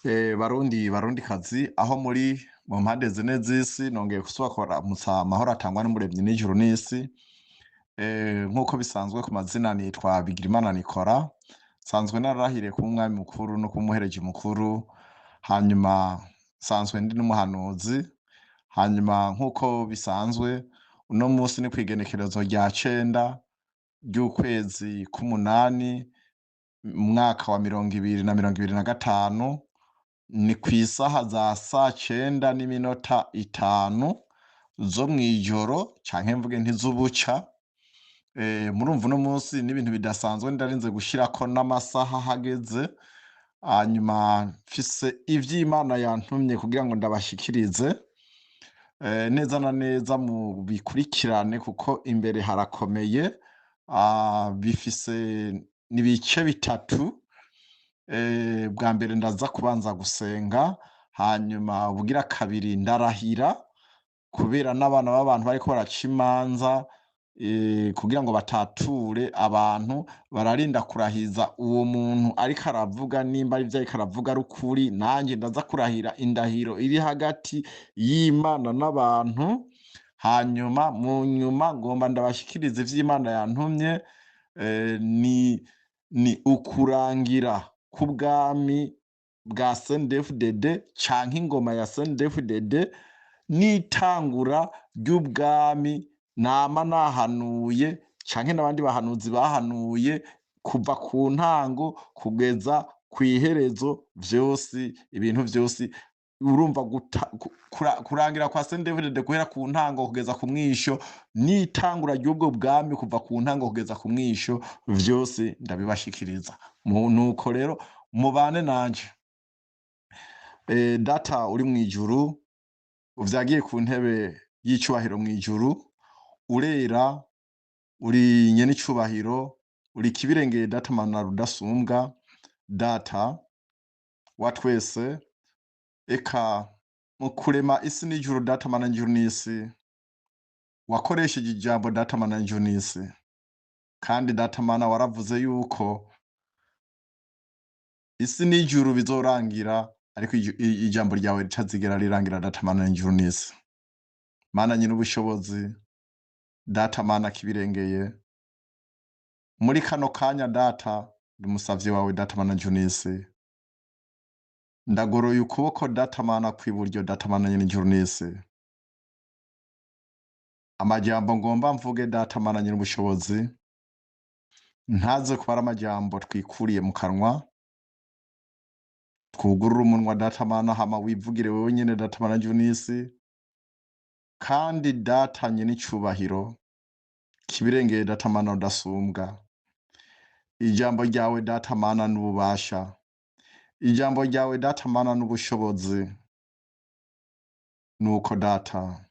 Barundi barundikazi aho muri mu mpande zine z'isi, nongeye gusubira kubaramutsa amahoro atangwa n'umuremyi n'ijuru n'isi. Nk'uko bisanzwe ku mazina nitwa Bigirimana Nikora, nsanzwe nararahiriye kuba umwami mukuru no kuba umuhereji mukuru, hanyuma nsanzwe ndi n'umuhanuzi. Hanyuma nk'uko bisanzwe uno munsi ni kw'igenekerezo rya 9 ry'ukwezi k'umunani mu mwaka wa 2025, ni kw'isaha za saa 9 n'iminota 5 zo mw'ijoro canke mvuge ntizubuca. Murumva uno munsi n'ibintu bidasanzwe, ndarinze gushirako n'amasaha hageze. Hanyuma mfise ivy'Imana yantumye kugira ngo ndabashikirize neza na neza mu bikurikirane, kuko imbere harakomeye. Bifise n'ibice bitatu. Bwa mbere ndaza kubanza gusenga, hanyuma ubugira kabiri ndarahira, kubera n'abana b'abantu bariko baraca imanza, kugira ngo batature abantu, bararinda kurahiza uwo muntu ariko aravuga nimba ari ivyo ariko aravuga ari ukuri. Nanje ndaza kurahira indahiro iri hagati y'Imana n'abantu. Hanyuma mu nyuma ngomba ndabashikiriza ivy'Imana yantumye, ni ukurangira k'ubwami bwa CNDD-FDD canke ingoma ya CNDD-FDD n'itangura ry'ubwami nama nahanuye canke n'abandi bahanuzi bahanuye kuva ku ntango kugeza kw'iherezo, vyose ibintu vyose. Urumva kurangira kwa CNDD-FDD guhera ku ntango kugeza ku mwisho, n'itangura ry'ubwo bwami kuva ku ntango kugeza ku mwisho, vyose ndabibashikiriza. Nuko rero mubane nanje. Data uri mw'ijuru, uvyagiye ku ntebe y'icubahiro mw'ijuru, urera, uri nyene icubahiro, uri kibirengeye data mana rudasumbwa, data wa twese. Eka mu kurema isi n'ijuru data mana n'ijuru n'isi, wakoresheje ijambo data mana n'ijuru n'isi, kandi data mana waravuze yuko isi n'ijuru bizorangira, ariko ijambo ryawe ritazigera rirangira data mana n'ijuru n'isi. Mana nyine ubushobozi data mana kibirengeye, muri kano kanya data ndi umusavyi wawe data mana n'ijuru n'isi, ndagoroye ukuboko data mana kw'iburyo data mana nyine ijuru n'isi. Amajambo ngomba mvuge data mana nyine ubushobozi, ntaze kuba ari amajambo twikuriye mu kanwa, twugurure umunwa data mana hama wivugire wewe nyene data mana ijuru n'isi, kandi data nyene icubahiro kibirengeye data mana udasumbwa. Ijambo ryawe data mana n'ububasha, ijambo ryawe data mana n'ubushobozi. Nuko data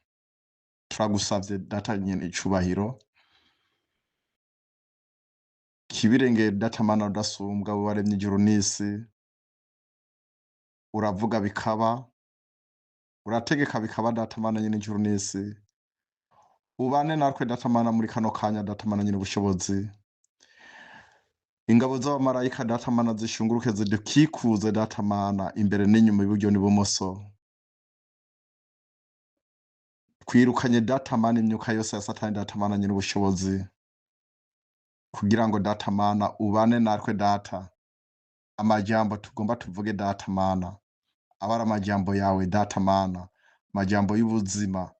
turagusavye data nyene icubahiro kibirengeye data mana udasumbwa, wowe waremye ijuru n'isi, uravuga bikaba, urategeka bikaba data mana nyene ijuru n'isi. Ubane natwe data mana muri kano kanya data mana nyene ubushobozi. Ingabo z'abamarayika data mana zishunguruke zidukikuze data mana imbere n'inyuma, iburyo n'ibumoso. Twirukanye data mana imyuka yose ya satani data mana nyene ubushobozi, kugira ngo data mana ubane natwe data. Amajambo tugomba tuvuge data mana aba ari amajambo yawe data mana, amajambo y'ubuzima,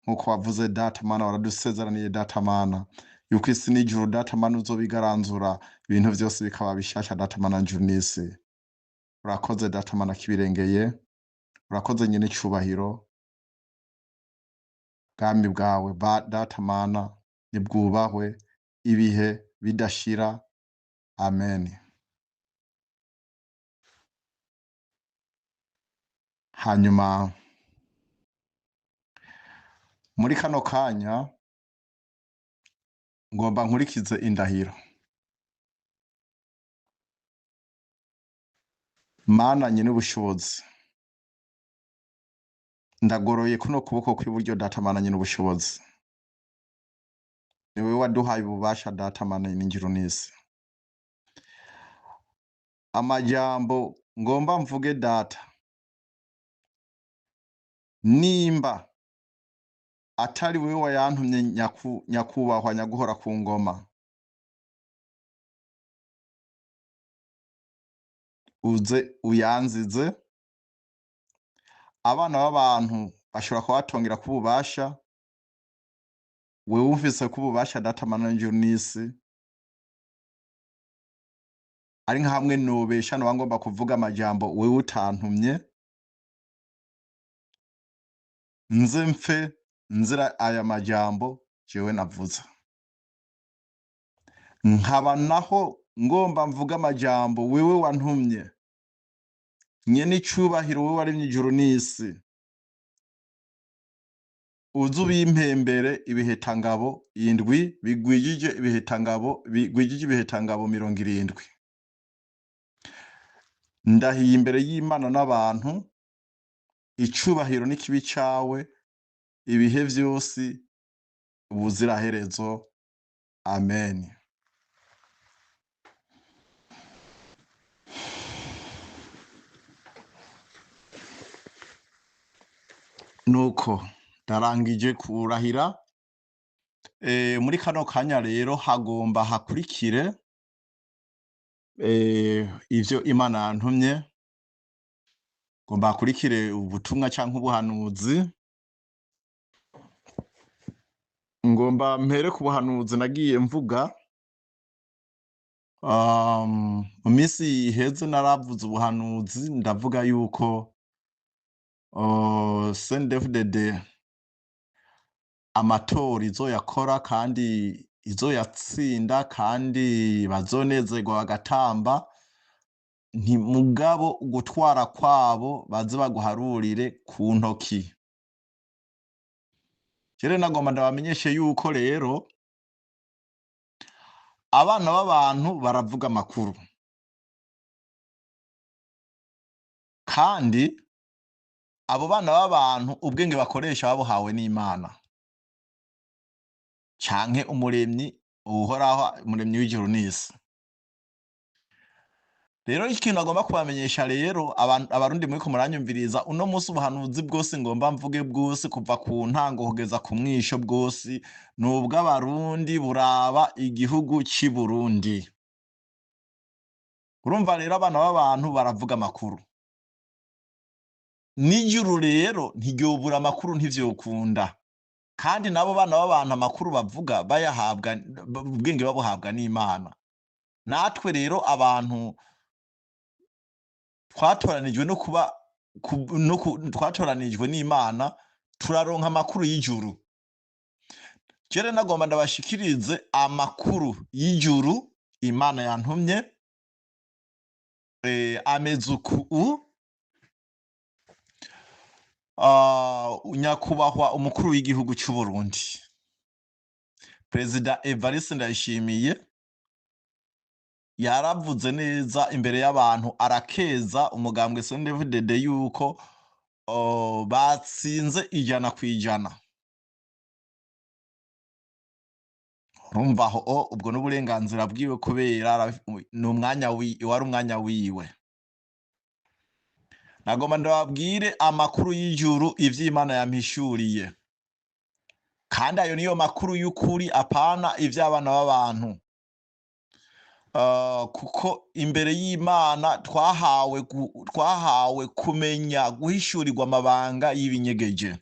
nk'uko wavuze data mana, waradusezeraniye data mana yuko isi n'ijuru data mana uzobigaranzura, ibintu vyose bikaba bishasha data mana n'ijuru n'isi. Urakoze data mana kibirengeye, urakoze nyene icubahiro. Bwami bwawe data mana nibwubahwe ibihe bidashira. Amen. Hanyuma muri kano kanya ngomba nkurikize indahiro. Mana nyene ubushobozi, ndagoroye kuno kuboko kw'iburyo data mana nyene ubushobozi. Ni wewe waduhaye ububasha data mana n'ijuru n'isi. Amajambo Ngomba mvuge data, nimba atari wewe wayantumye nyakubahwa nyaguhora ku ngoma, uze uyanzize. Abana b'abantu bashobora kubatongera kububasha, wewe ufise kububasha data mana y'ijuru n'isi. Ari nka hamwe nobesha noba ngomba kuvuga amajambo wewe utantumye, nze mpfe nzira aya majambo jewe navuze. Nkaba naho ngomba mvuga amajambo wewe wantumye, nyene icubahiro wewe waremye ijuru n'isi, uze ubimpembere ibihetangabo indwi bigwijije ibihetangabo bigwijije ibihetangabo 70. Ndahiye imbere y'Imana n'abantu, icubahiro n'ikibi cawe ibihe vyose ubuziraherezo. Amen. Nuko ndarangije kurahira. Muri kano kanya rero hagomba hakurikire ivyo Imana yantumye, ngomba hakurikire ubutumwa canke ubuhanuzi. Ngomba mpere ku buhanuzi nagiye mvuga. Mu minsi iheze naravuze ubuhanuzi, ndavuga yuko CNDD-FDD amatora izoyakora kandi izoyatsinda kandi bazonezerwa bagatamba, nti mugabo gutwara kwabo baze baguharurire ku ntoki. Rero nagomba ndabamenyeshe yuko rero abana b'abantu baravuga amakuru, kandi abo bana b'abantu ubwenge bakoresha babuhawe n'Imana canke umuremyi uhoraho, umuremyi w'ijuru n'isi. Rero ikintu agomba kubamenyesha rero abarundi muriko muranyumviriza uno munsi, ubuhanuzi bwose ngomba mvuge bwose kuva ku ntango kugeza ku mwisho bwose ni ubw'abarundi, buraba igihugu c'i Burundi. Urumva rero abana b'abantu baravuga amakuru, n'ijuru rero ntiryobura amakuru, ntivyokunda. Kandi nabo bana b'abantu amakuru bavuga bayahabwa, ubwenge babuhabwa n'Imana. Natwe rero abantu twatoranijwe no kuba twatoranijwe n'Imana, turaronka amakuru y'ijuru. Jere nagomba ndabashikirize amakuru y'ijuru Imana yantumye. Ameze uku: nyakubahwa umukuru w'igihugu cy'u Burundi Perezida Evariste Ndayishimiye yaravuze neza imbere y'abantu, arakeza umugambwe CNDD-FDD yuko batsinze 100%. Urumva aho ubwo n'uburenganzira bwiwe, kubera ni umwanya wari umwanya wiwe. Nagomba ndababwire amakuru y'ijuru ivy'Imana yampishuriye, kandi ayo niyo makuru y'ukuri, apana ivy'abana b'abantu. Kuko imbere y'Imana twahawe kumenya guhishurirwa amabanga y'ibinyegeje.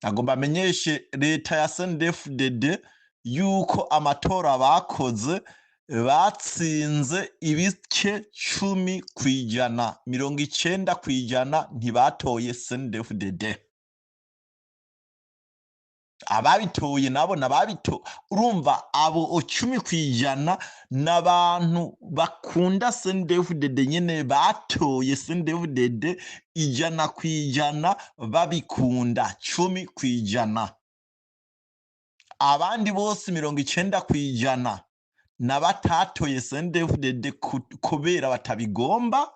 Nagomba amenyeshe leta ya CNDD-FDD yuko amatora bakoze batsinze ibice 10%, 90% ntibatoye CNDD-FDD. Ababitoye nabo nababito, urumva abo 10% n'abantu bakunda CNDD-FDD nyene batoye CNDD-FDD 100% babikunda, 10%. Abandi bose 90% n'abatatoye CNDD-FDD kubera batabigomba.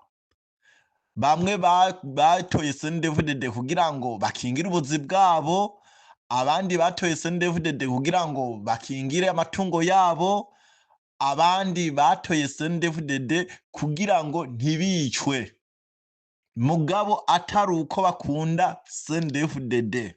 Bamwe batoye CNDD-FDD kugira ngo bakingire ubuzi bwabo, abandi batoye CNDD-FDD kugira ngo bakingire amatungo yabo, Abandi batoye CNDD-FDD kugira ngo ntibicwe, mugabo atari uko bakunda CNDD-FDD.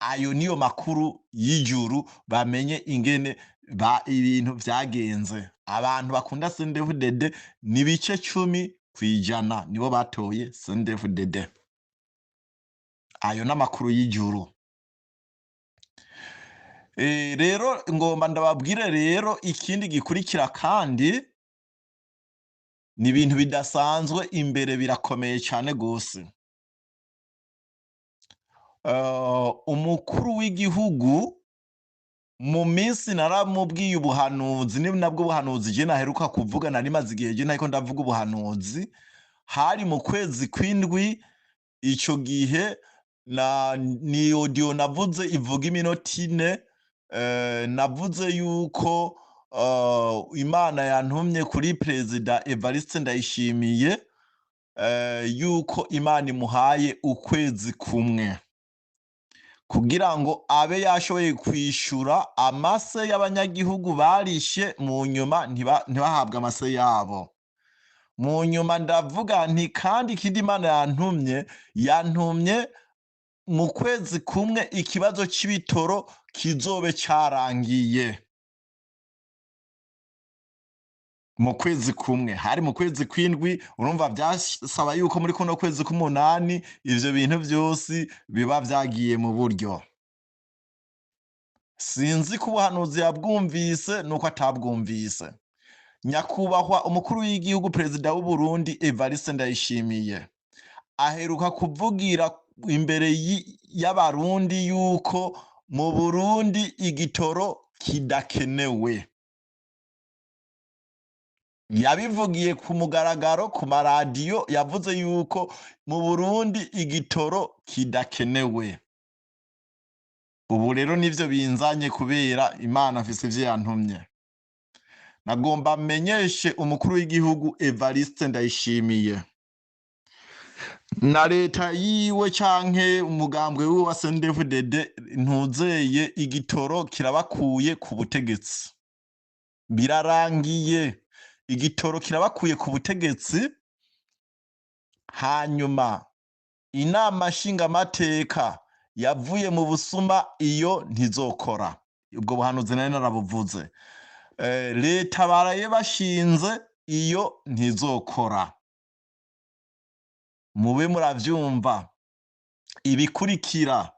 Ayo niyo makuru y'ijuru, bamenye ingene ba ibintu vyagenze. Abantu bakunda CNDD-FDD ni 10% nibo batoye CNDD-FDD. Ayo n'amakuru y'ijuru. Rero ngomba ndababwire rero ikindi gikurikira, kandi ni ibintu bidasanzwe imbere, birakomeye cyane gose. Umukuru w'igihugu mu minsi naramubwiye ubuhanuzi, ni nabwo buhanuzi je naheruka kuvuga, nari maze igihe je ntariko ndavuga ubuhanuzi. Hari mu kwezi kw'indwi ico gihe, na ni audio navuze ivuga iminota 4. Navuze yuko Imana yantumye kuri Perezida Evariste Ndayishimiye, yuko Imana imuhaye ukwezi kumwe kugira ngo abe yashoboye kwishura amase y'abanyagihugu barishe, mu nyuma ntibahabwe amase yabo. Mu nyuma ndavuga nti kandi ikindi Imana yantumye mu kwezi kumwe ikibazo c'ibitoro kizobe carangiye mu kwezi kumwe. Hari mu kwezi kw'indwi. Urumva vyasaba yuko muri kuno kwezi k'umunani ivyo bintu vyose biba vyagiye mu buryo. Sinzi ko ubuhanuzi yabwumvise nuko atabwumvise. Nyakubahwa umukuru w'igihugu, Perezida w'u Burundi Evariste Ndayishimiye, aheruka kuvugira imbere y'Abarundi yuko mu Burundi igitoro kidakenewe. Yabivugiye ku mugaragaro ku maradiyo, yavuze yuko mu Burundi igitoro kidakenewe. Ubu rero nivyo binzanye, kubera Imana afise ivyo yantumye. Nagomba menyeshe umukuru w'igihugu Evariste Ndayishimiye na leta yiwe canke umugambwe wiwe wa CNDD-FDD, ntuzeye igitoro kirabakuye ku butegetsi, birarangiye, igitoro kirabakuye ku butegetsi. Hanyuma inama nshingamateka yavuye mu busuma, iyo ntizokora. Ubwo buhanuzi nari narabuvuze. Leta baraye bashinze, iyo ntizokora. Mube muravyumva ibikurikira.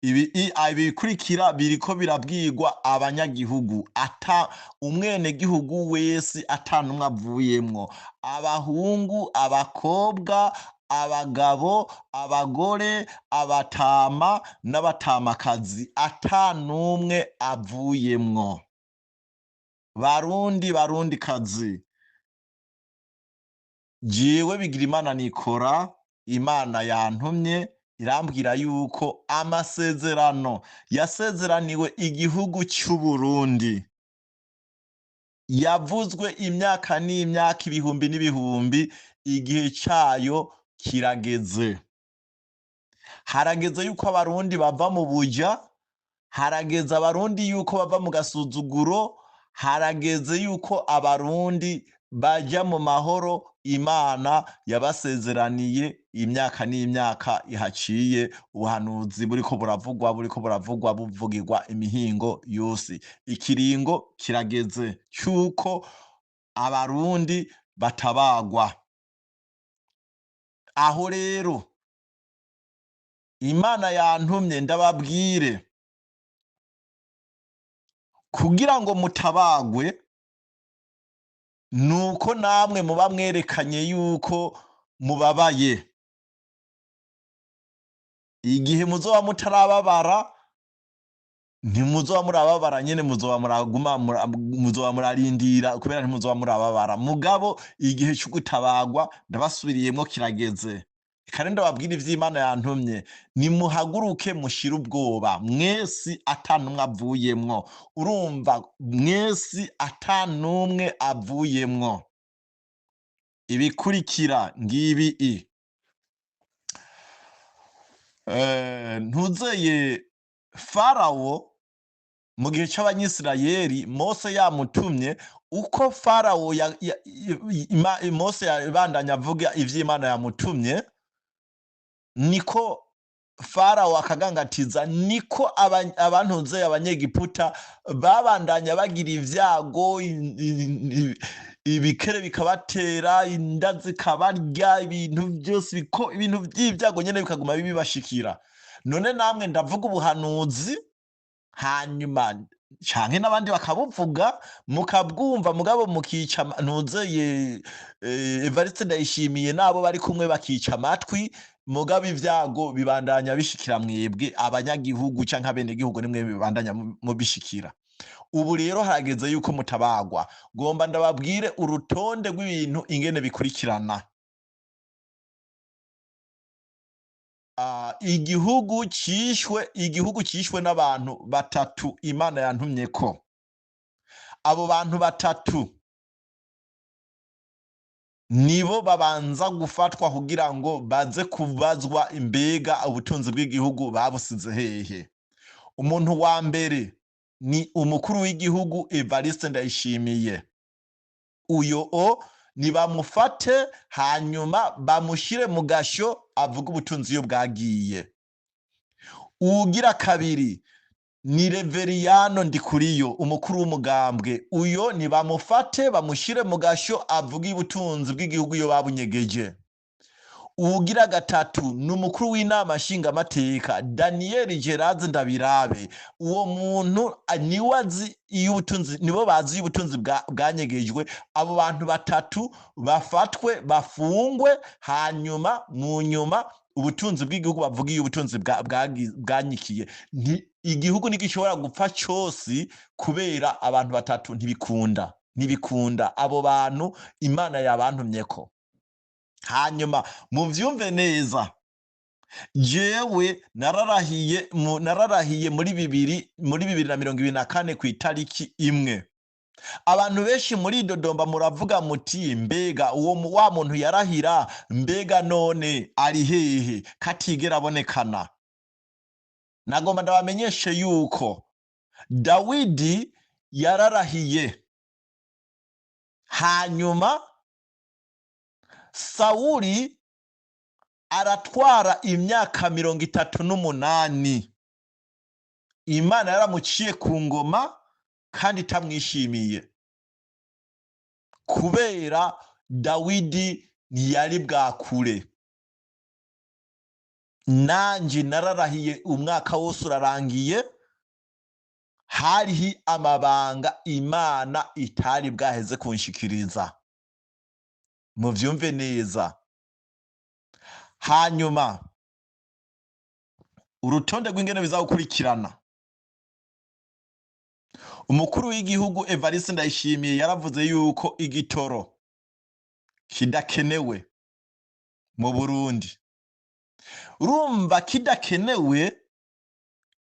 Ibikurikira biriko birabwirwa abanyagihugu, ata umwenegihugu wese, ata numwe avuyemwo, abahungu, abakobwa, abagabo, abagore, abatama n'abatamakazi, ata numwe avuyemwo. Barundi, Barundi kazi, jewe Bigirimana nikora, Imana yantumye irambwira yuko amasezerano yasezeraniwe igihugu cy'u Burundi yavuzwe imyaka n'imyaka, ibihumbi n'ibihumbi, igihe cyayo kirageze. Harageze yuko Abarundi bava mu buja, harageze Abarundi yuko bava mu gasuzuguro, harageze yuko Abarundi bajya mu mahoro Imana yabasezeraniye imyaka n'imyaka ihaciye. Ubuhanuzi buriko buravugwa, buriko buravugwa, buvugirwa imihingo yose. Ikiringo kirageze cy'uko Abarundi batabagwa. Aho rero Imana yantumye ndababwire, kugira ngo mutabagwe nuko namwe muba mwerekanye yuko mubabaye. Igihe muzoba mutarababara, ntimuzoba murababara nyene, muzoba muraguma muzoba murarindira, kubera ntimuzoba murababara. Mugabo igihe cyo gutabagwa, ndabasubiriyemwo, kirageze. Kandi ndababwira ivy'Imana yantumye: nimuhaguruke, mushire ubwoba mwesi, ata numwe avuyemwo. Urumva, mwesi ata numwe avuyemwo. Ibikurikira ngibi i ntuzeye Farawo. Mu gihe c'Abanyisirayeli, Mose yamutumye uko Farawo Mose yabandanya avuga ivy'Imana yamutumye, niko Farawo akagangatiza, niko abantuze Abanyegiputa babandanya bagira ivyago, ibikere bikabatera, inda zikabarya, ibintu byose ibintu vy'ibyago nyene bikaguma bibashikira. None namwe ndavuga ubuhanuzi, hanyuma canke n'abandi bakabuvuga mukabwumva, mugabo mukica ntuzeye Evariste Ndayishimiye n'abo bari kumwe bakica amatwi, mugabo ivyago bibandanya bishikira mwebwe abanyagihugu canke abenegihugu, nimwe bibandanya mubishikira. Ubu rero harageze yuko mutabagwa. Ngomba ndababwire urutonde rw'ibintu ingene bikurikirana. Igihugu cishwe n'abantu batatu Imana yantumyeko. Abo bantu batatu nibo babanza gufatwa kugira ngo baze kubazwa imbega ubutunzi bw'igihugu babusize hehe. Umuntu wa mbere ni umukuru w'igihugu Evariste Ndayishimiye. Uyo o nibamufate hanyuma bamushire mu gasho avuge ubutunzi iyo bwagiye. Uwugira kabiri ni Reveriyano Ndikuriyo, umukuru w'umugambwe. Uyo nibamufate bamushire mu gasho avuge ubutunzi bw'igihugu iyo babunyegeje. Uwugira gatatu ni umukuru w'inama nshingamateka Daniel Gerard Ndabirabe. Uwo muntu niwe azi iyo ubutunzi, nibo bazi iyo ubutunzi bwanyegejwe. Abo bantu batatu bafatwe bafungwe, hanyuma mu nyuma ubutunzi bw'igihugu bavuga iyo ubutunzi bwanyikiye. Igihugu ntigishobora gupfa cose kubera abantu batatu, ntibikunda, ntibikunda. Abo bantu Imana yabantumyeko. Hanyuma muvyumve neza, jewe nararahiye muri 2024 ku itariki 1. Abantu benshi muri Dodomba muravuga muti mbega uwo wa muntu yarahira, mbega none ari hehe katigera abonekana? Nagomba ndabamenyeshe yuko Dawidi yararahiye, hanyuma Sawuli aratwara imyaka 38. Imana yaramuciye ku ngoma kandi itamwishimiye, kubera Dawidi ntiyari bwakure. Nanje nararahiye umwaka wose urarangiye, hariho amabanga Imana itari bwaheze kunshikiriza. Muvyumve neza. Hanyuma urutonde rw'ingene bizagukurikirana. Umukuru w'igihugu Evariste Ndayishimiye yaravuze yuko igitoro kidakenewe mu Burundi. Urumva kidakenewe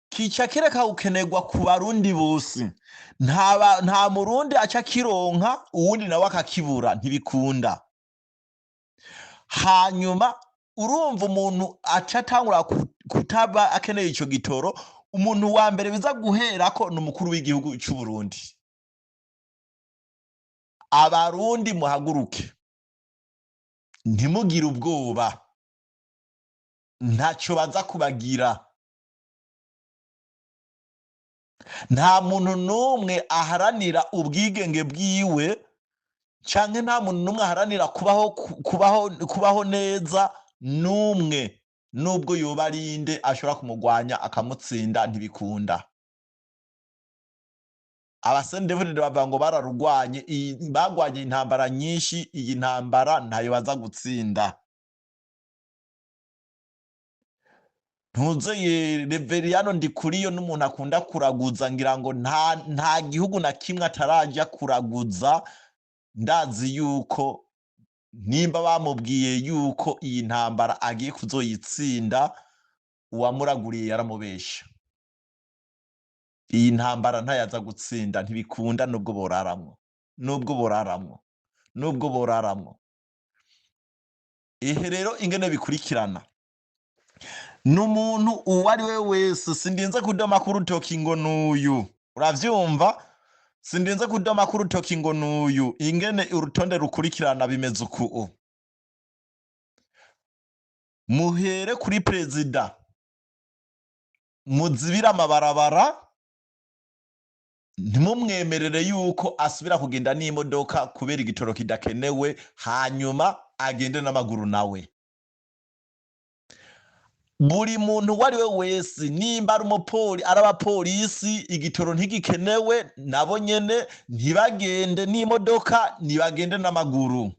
kica kireka gukenerwa ku Barundi bose. Nta Murundi aca kironka uwundi nawe akakibura, ntibikunda. Hanyuma urumva umuntu aca atangura kutaba akeneye ico gitoro, umuntu wa mbere biza guherako ni umukuru w'igihugu c'u Burundi. Abarundi muhaguruke, ntimugire ubwoba, ntaco baza kubagira. Nta muntu n'umwe aharanira ubwigenge bwiwe, canke nta muntu n'umwe aharanira kubaho neza n'umwe, nubwo yoba ari nde ashobora kumugwanya akamutsinda, ntibikunda. Abasendevurire bavuga ngo bararugwanye, bagwanye intambara nyinshi, iyi ntambara ntayo baza gutsinda. Ntuzeye Reveriyano Ndikuriyo n'umuntu akunda kuraguza, ngira ngo nta gihugu na kimwe ataraja kuraguza. Ndazi yuko nimba bamubwiye yuko iyi ntambara agiye kuzoyitsinda, uwamuraguriye yaramubesha. Iyi ntambara ntayaza gutsinda, ntibikunda, nubwo boraramwo, nubwo boraramwo, nubwo boraramwo. Ehe rero ingene bikurikirana. N'umuntu uwo ari we wese, sindinze kudoma ku rutoki ngo nuyu. Uravyumva? Sindinze kudoma ku rutoki ngo nuyu, ingene urutonde rukurikirana bimeze uku. Muhere kuri perezida, muzibire amabarabara, ntimumwemerere yuko asubira kugenda n'imodoka kubera igitoro kidakenewe, hanyuma agende n'amaguru nawe. Buri muntu uwo ari we wese, nimba ari umupoli, ari abapolisi, igitoro ntigikenewe, nabo nyene ntibagende n'imodoka, ntibagende n'amaguru.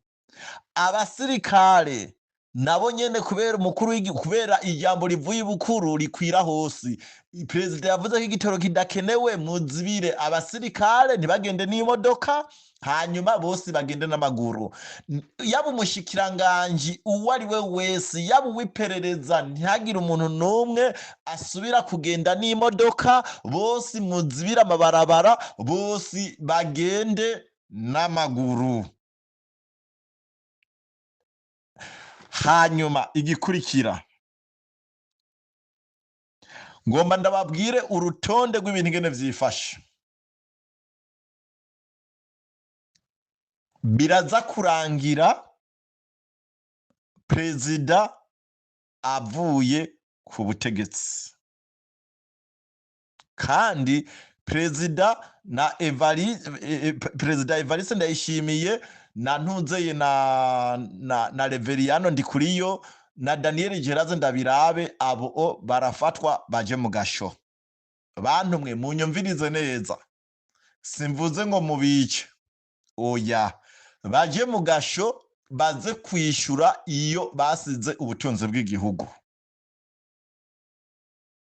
Abasirikare nabo nyene, kubera umukuru kubera ijambo rivuye ibukuru rikwira hose, perezida yavuze ko igitoro kidakenewe, muzibire abasirikare ntibagende n'imodoka, hanyuma bose bagende n'amaguru. Yaba umushikiranganji uwo ari we wese, yaba uw'iperereza, ntihagire umuntu n'umwe asubira kugenda n'imodoka, bose muzibire amabarabara, bose bagende n'amaguru. Hanyuma igikurikira, ngomba ndababwire urutonde rw'ibintu ingene vyifashe. Biraza kurangira perezida avuye ku butegetsi, kandi perezida na perezida Evariste Ndayishimiye na Ntuzeye na Reveriyano Ndikuriyo na Daniel Geraze Ndabirabe, abo o barafatwa baje mu gasho. Bantu mwe munyumvirize neza, simvuze ngo mubice, oya, baje mu gasho baze kwishura iyo basize ubutunzi bw'igihugu.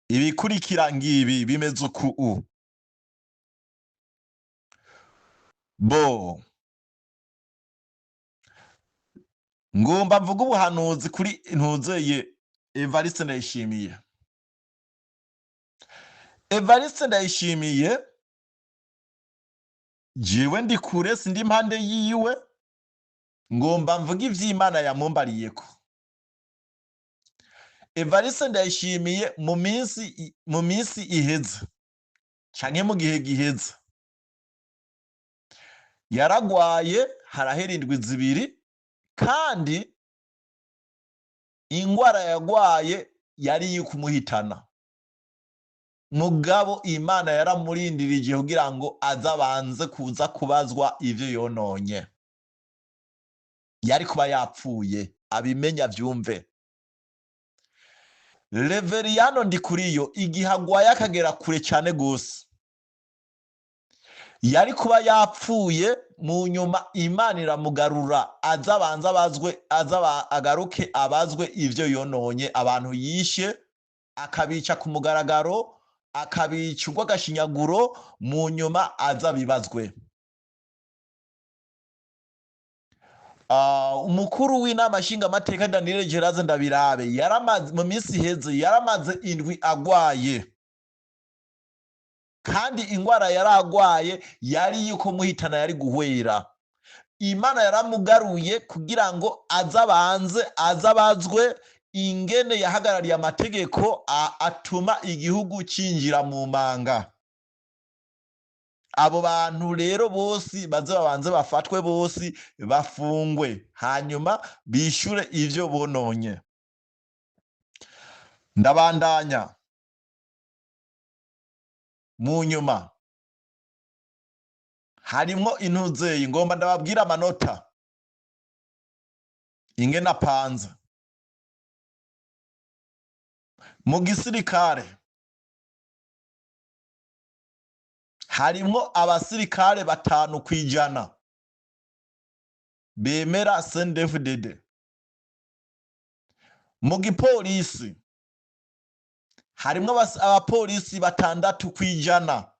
Ibikurikira ngibi bimeze uku u bo ngomba mvuga ubuhanuzi kuri Ntuzeye Evariste Ndayishimiye. Evariste Ndayishimiye, jewe ndi kure, sindi impande yiwe, ngomba mvuga ivy'Imana yamumbariyeko. Evariste Ndayishimiye mu minsi iheze canke mu gihe giheze yaragwaye, harahera indwi zibiri, kandi ingwara yagwaye yari iyo kumuhitana. Mugabo Imana yaramurindirije kugira ngo azabanze kuza kubazwa ivyo yononye. Yari kuba yapfuye, abimenya vyumve. Reveriyano Ndikuriyo igihe agwaye akagera kure cyane gose, yari kuba yapfuye, mu nyuma Imana iramugarura azabanze abazwe, azaba agaruke abazwe ivyo yononye, abantu yishe akabica ku mugaragaro, akabica urw'agashinyaguro, mu nyuma azabibazwe. Umukuru w'inama nshingamateka Daniel Geraze Ndabirabe yaramaze mu minsi iheze, yaramaze indwi agwaye, kandi ingwara yaragwaye yari yuko muhitana yari guhwera. Imana yaramugaruye kugira ngo azabanze azabazwe ingene yahagarariye amategeko atuma igihugu cinjira mu manga. Abo bantu rero bose baze babanze bafatwe, bose bafungwe, hanyuma bishure ivyo bononye. Ndabandanya mu nyuma harimwo intuzeyi, ngomba ndababwira amanota ingene apanze mu gisirikare. Harimwo abasirikare 5 kwijana bemera CNDD-FDD. Mu gipolisi harimwo abapolisi 6 kwijana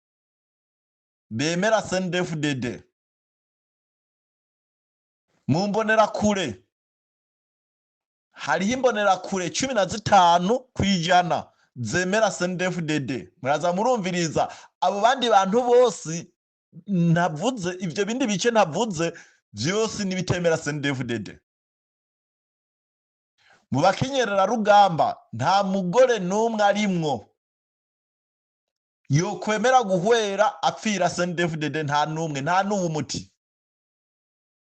bemera CNDD-FDD. Mu mbonerakure hariho imbonerakure 15 kwijana zemera CNDD-FDD. Muraza murumviriza abo bandi bantu bose ntavuze, ivyo bindi bice ntavuze vyose nibitemera CNDD-FDD. Mu bakenyerera rugamba nta mugore n'umwe arimwo, Yokwemera guhwera apfira CNDD-FDD, nta n'umwe, nta n'uwumuti,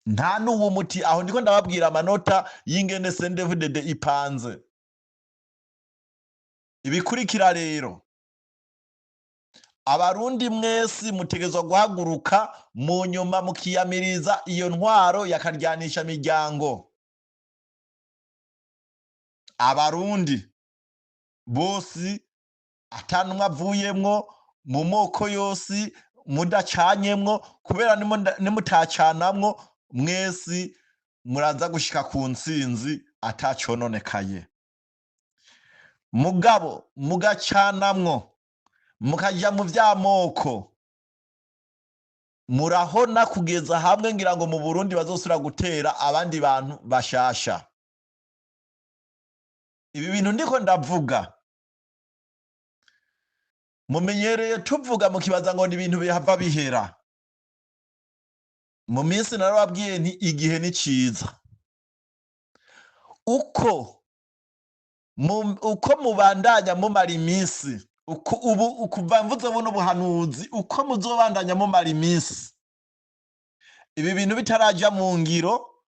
nta n'uwumuti. Aho ndiko ndababwira amanota y'ingene CNDD-FDD ipanze. Ibikurikira rero, Abarundi mwese mutegezwa guhaguruka mu nyuma mukiyamiriza iyo ntwaro yakaryanisha miryango. Abarundi bose atanumwe avuyemwo, mu moko yose, mudacanyemwo, kubera nimutacanamwo mwese muraza gushika ku ntsinzi atacononekaye. Mugabo mugacanamwo, mukaja mu vy'amoko, murahona kugeza hamwe ngira ngo mu Burundi bazosubira gutera abandi bantu bashasha. Ibi bintu ndiko ndavuga mumenyereye tuvuga mukibaza ngo ni ibintu bihava bihera. Mu minsi narababwiye nti igihe ni ciza. Uko mubandanya mumara iminsi, uko ubu kuva mvuze buno buhanuzi, uko muzobandanya mumara iminsi ibi bintu bitaraja mu ngiro,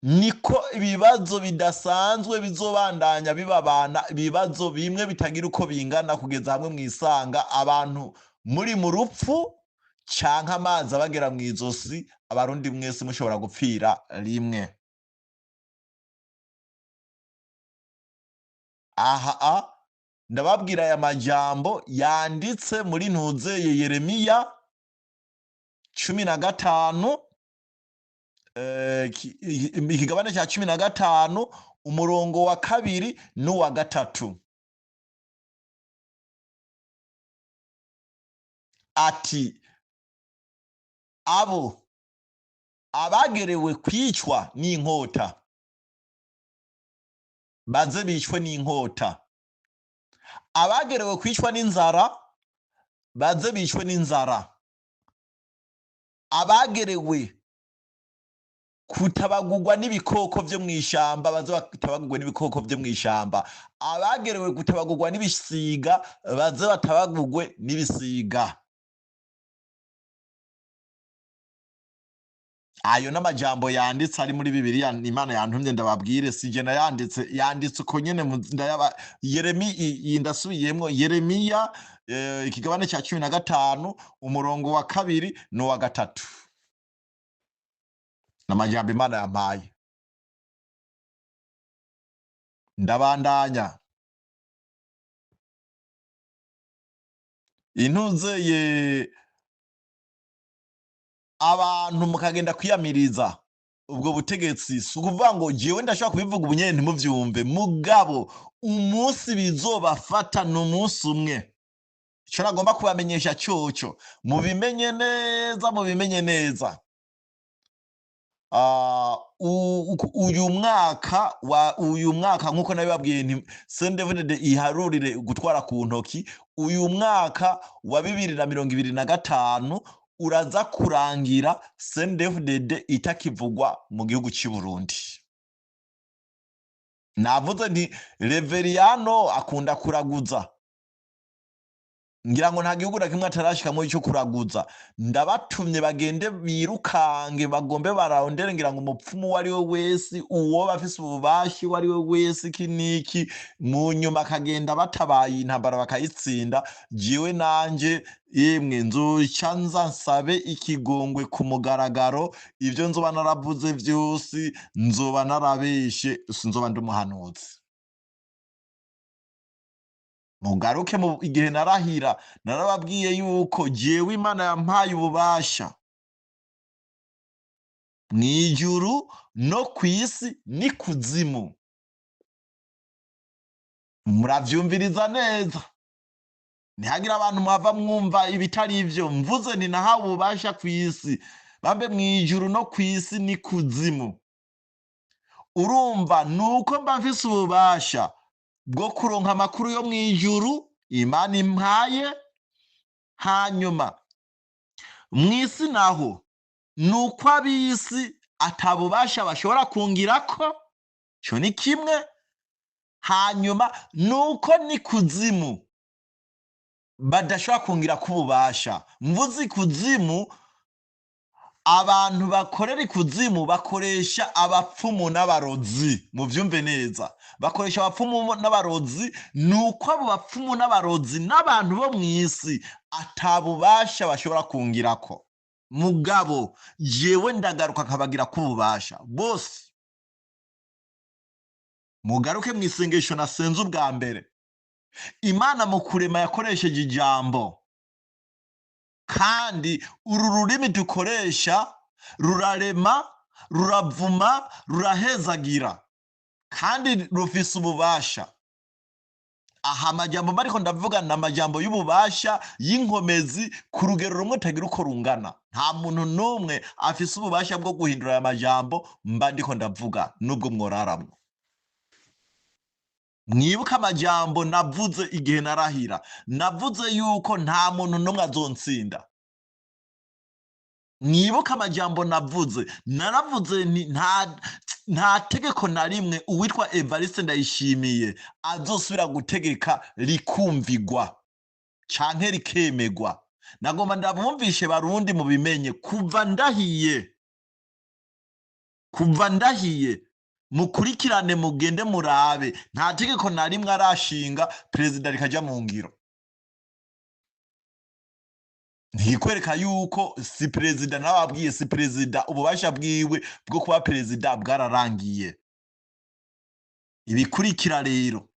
niko ibibazo bidasanzwe bizobandanya bibabana, ibibazo bimwe bitagira uko bingana, kugeza hamwe mwisanga abantu muri mu rupfu canke amazi abagera mw'izosi. Abarundi mwese mushobora gupfira rimwe. Aha ndababwira aya majambo yanditse muri ntuzeye Yeremiya 15, ikigabane cya 15, umurongo wa 2 n'uwa 3. Ati abo abagerewe kwicwa n'inkota baze bicwe n'inkota, abagerewe kwicwa n'inzara baze bicwe n'inzara, abagerewe kutabagurwa n'ibikoko vyo mw'ishamba baze batabagurwe n'ibikoko vyo mw'ishamba, abagerewe kutabagurwa n'ibisiga baze batabagurwe n'ibisiga. Ayo n'amajambo yanditse ari muri Bibiliya, Imana yantumye ndababwire, si je nayanditse, yanditse uko nyene ndayaba. Yeremi, iyi ndasubiyemwo, Yeremiya, ikigabane cya 15, umurongo wa 2 n'uwa 3. N'amajambo Imana yampaye. Ndabandanya. Intuzeye abantu mukagenda kwiyamiriza ubwo butegetsi, si ukuvuga ngo jewe ndashobora kubivuga ubu nyene ntimuvyumve, mugabo umunsi bizobafata ni umunsi umwe. Ico nagomba kubamenyesha coco, mubimenye neza, mubimenye neza. Uyu mwaka wa, uyu mwaka nkuko nabibabwiye nti CNDD-FDD iharurire gutwara ku ntoki, uyu mwaka wa 2025 uraza kurangira CNDD-FDD itakivugwa mu gihugu cy'u Burundi. Navuze nti Reveriyano akunda kuraguza, ngira ngo nta gihugu na kimwe atarashikamwo ico kuraguza. Ndabatumye bagende birukange, bagombe barondere, ngira ngo umupfumu uwo ari we wese, uwo bafise ububashi uwo ari we wese, iki n'iki, mu nyuma akagenda batabaye intambara bakayitsinda. Jewe nanje yemwe nzoca nza nsabe ikigongwe ku mugaragaro, ivyo nzoba naravuze vyose nzoba narabeshe, sinzoba ndi umuhanuzi. Mugaruke mu igihe narahira, narababwiye yuko jewe Imana yampaye ububasha mw'ijuru no kw'isi n'ikuzimu. Muravyumviriza neza, ntihagire abantu mwava mwumva ibitari ivyo. Mvuze nti nahawe ububasha kw'isi, bambe mw'ijuru no kw'isi n'ikuzimu. Urumva nuko mba mfise ububasha bwo kuronka amakuru yo mw'ijuru Imana impaye, hanyuma mw'isi naho nuko ab'isi atabubasha bashobora kungirako, ico ni kimwe. Hanyuma nuko n'ikuzimu Badashobora kungira k'ububasha. Mvuze ikuzimu, abantu bakorera ikuzimu bakoresha abapfumu n'abarozi. Muvyumve neza, bakoresha abapfumu n'abarozi. Nuko abo bapfumu n'abarozi n'abantu bo mw'isi atabubasha bashobora kungirako, mugabo jewe ndagaruka nkabagira k'ububasha bose. Mugaruke mu isengesho nasenze ubwa mbere. Imana mu kurema yakoresheje ijambo, kandi uru rurimi dukoresha rurarema, ruravuma, rurahezagira, kandi rufise ububasha. Aha amajambo mbariko ndavuga ni amajambo y'ububasha, y'inkomezi, ku rugero rumwe utagira uko rungana. Nta muntu n'umwe afise ububasha bwo guhindura aya majambo mba ndiko ndavuga, nubwo mworaramwo. Mwibuke amajambo navuze igihe narahira. Navuze yuko nta muntu n'umwe azontsinda. Mwibuke amajambo navuze. Naravuze nti nta tegeko na rimwe uwitwa Evariste Ndayishimiye azosubira gutegeka rikumvigwa canke rikemegwa. Nagomba ndabumvishe Barundi mubimenye, kuva ndahiye, mukurikirane, mugende murabe, nta tegeko na rimwe arashinga perezida rikaja mu ngiro. Ntikwereka yuko si perezida, nababwiye si perezida, ububasha bwiwe bwo kuba perezida bwararangiye. Ibikurikira rero,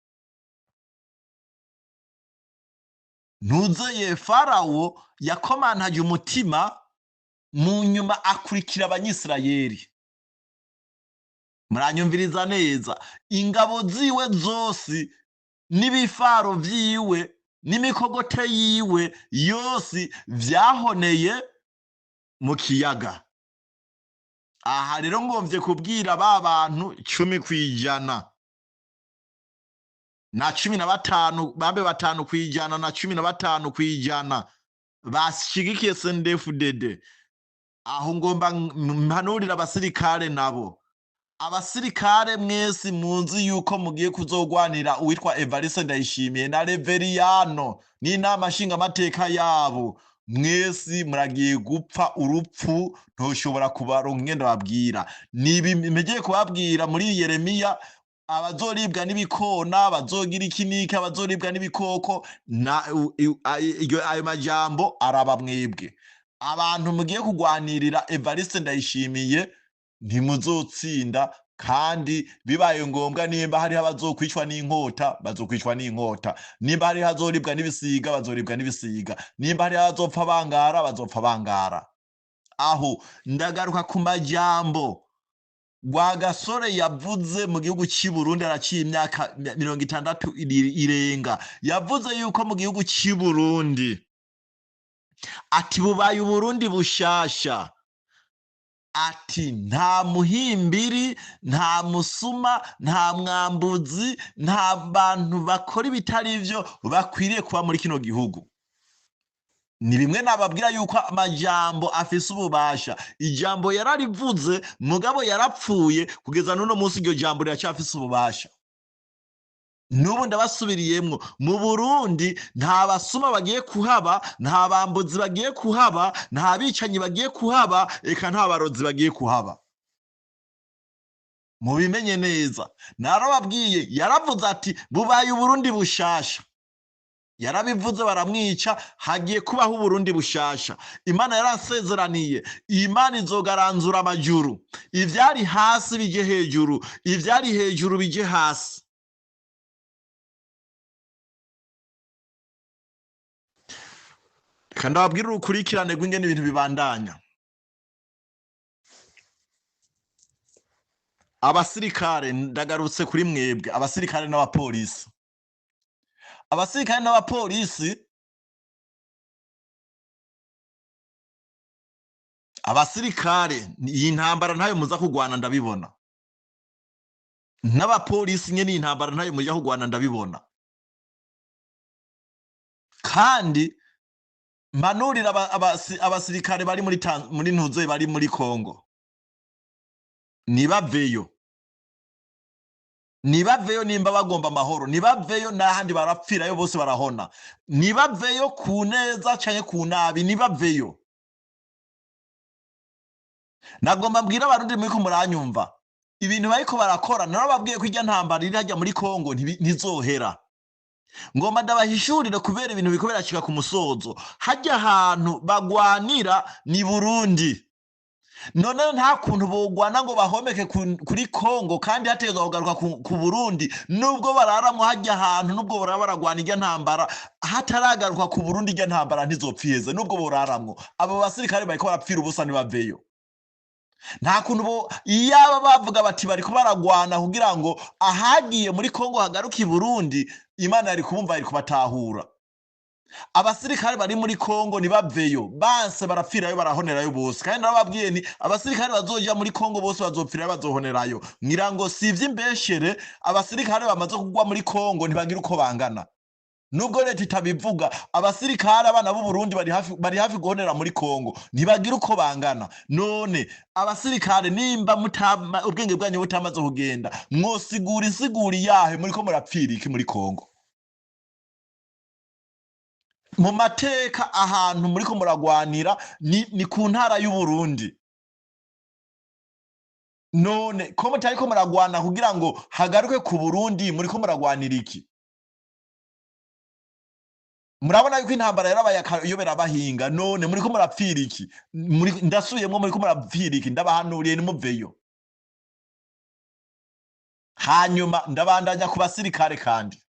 ntuzeye Farawo yakomantaje umutima, mu nyuma akurikira Abanyisirayeli. Muranyumviriza neza, ingabo ziwe zose n'ibifaro vyiwe n'imikogote yiwe yose vyahoneye mu kiyaga. Aha rero ngomvye kubwira ba bantu 10 kwijana na 15, bambe 5 kwijana na 15 kwijana bashigikiye CNDD-FDD. Aho ngomba mpanurira abasirikare nabo. Abasirikare mwese munzi yuko mugiye kuzogwanira uwitwa Evariste Ndayishimiye na Reveriyano n'inama nshingamateka yabo, mwese muragiye gupfa urupfu ntoshobora kubaronka. Ingendo babwira nibi mpegeye kubabwira muri Yeremiya, abazoribwa n'ibikona, abazogira iki n'iki, abazoribwa n'ibikoko, ayo majambo araba mwebwe. Abantu mugiye kugwanirira Evariste Ndayishimiye ntimuzotsinda, kandi bibaye ngombwa nimba hariho abazokwicwa n'inkota bazokwicwa n'inkota, nimba hariho abazoribwa n'ibisiga bazoribwa n'ibisiga, nimba hariho abazopfa bangara bazopfa bangara. Aho ndagaruka ku majambo Rwagasore yavuze mu gihugu cy'i Burundi, araciye imyaka 60 irenga. Yavuze yuko mu gihugu cy'i Burundi, ati bubaye Uburundi bushasha, ati nta muhimbiri, nta musuma, nta mwambuzi, nta bantu bakora ibitari vyo bakwiriye kuba muri kino gihugu. Ni bimwe nababwira yuko amajambo afise ububasha. Ijambo yararivuze, mugabo yarapfuye, kugeza n'uno munsi iryo jambo riracafise ububasha. N'ubu ndabasubiriyemwo, mu Burundi nta basuma bagiye kuhaba, nta bambuzi bagiye kuhaba, nta bicanyi bagiye kuhaba, eka nta barozi bagiye kuhaba. Mubimenye neza. Narababwiye, yaravuze ati bubaye Uburundi bushasha. Yarabivuze baramwica, hagiye kubaho Uburundi bushasha. Imana yarasezeraniye, Imana izogaranzura amajuru, ivyari hasi bije hejuru, ivyari hejuru bije hasi. Reka ndababwire urukurikirane rw'ingene ibintu bibandanya. Abasirikare, ndagarutse kuri mwebwe, abasirikare n'abapolisi. Abasirikare n'abapolisi, abasirikare, iyi ntambara ntayo muza kugwana ndabibona. N'abapolisi nyene iyi ntambara ntayo muja kugwana ndabibona. Kandi mpanurira abasirikare bari muri Ntuze, bari muri Kongo, nibaveyo. Nibaveyo nimba bagomba amahoro, nibaveyo, n'ahandi barapfirayo bose barahona. Nibaveyo ku neza canke ku nabi, nibaveyo. Nagomba mbwira Abarundi muriko muranyumva, ibintu bariko barakora, narababwiye ko irya ntambara iri hajya muri Kongo ntizohera. Ngomba ndabahishurire kubera ibintu biriko birashika ku musozo. Hajya ahantu bagwanira ni Burundi. None nta kuntu bogwana ngo bahomeke kuri Kongo kandi hategerezwa kugaruka ku Burundi. Nubwo bararamwo hajya ahantu, nubwo borara baragwana irya ntambara, hataragaruka ku Burundi irya ntambara ntizopfiheze. Nubwo boraramwo, abo basirikare bariko barapfira ubusa, ntibaveyo. Nta kuntu bo iyaba bavuga bati bariko baragwana kugira ngo ahagiye muri Kongo hagaruke i Burundi, Imana yari kubumva, yari kubatahura. Abasirikare bari muri Kongo ntibaveyo, banse barapfirayo, barahonerayo bose. Kandi narababwiye ni abasirikare bazoja muri Kongo bose bazopfirayo, bazohonerayo. Ngira ngo si ivy'imbeshere. Abasirikare bamaze kugwa muri Kongo ntibagira uko bangana, nubwo leta itabivuga. Abasirikare, abana b'u Burundi bari hafi guhonera muri Kongo, ntibagira uko bangana. None abasirikare, nimba mutama, ubwenge bwanyu butamaze kugenda, mwosigura insiguri yahe muriko murapfira iki muri Kongo? Mu mateka, ahantu muriko muragwanira ni ku ntara y'u Burundi. None ko mutariko muragwana kugira ngo hagaruke ku Burundi, muriko muragwanira iki? Murabona yuko intambara yarabaye akayobera abahinga. None muriko murapfira iki? Ndasubiyemwo, muriko murapfira iki? Ndabahanuriye, nimuveyo. Hanyuma ndabandanya ku basirikare. Kandi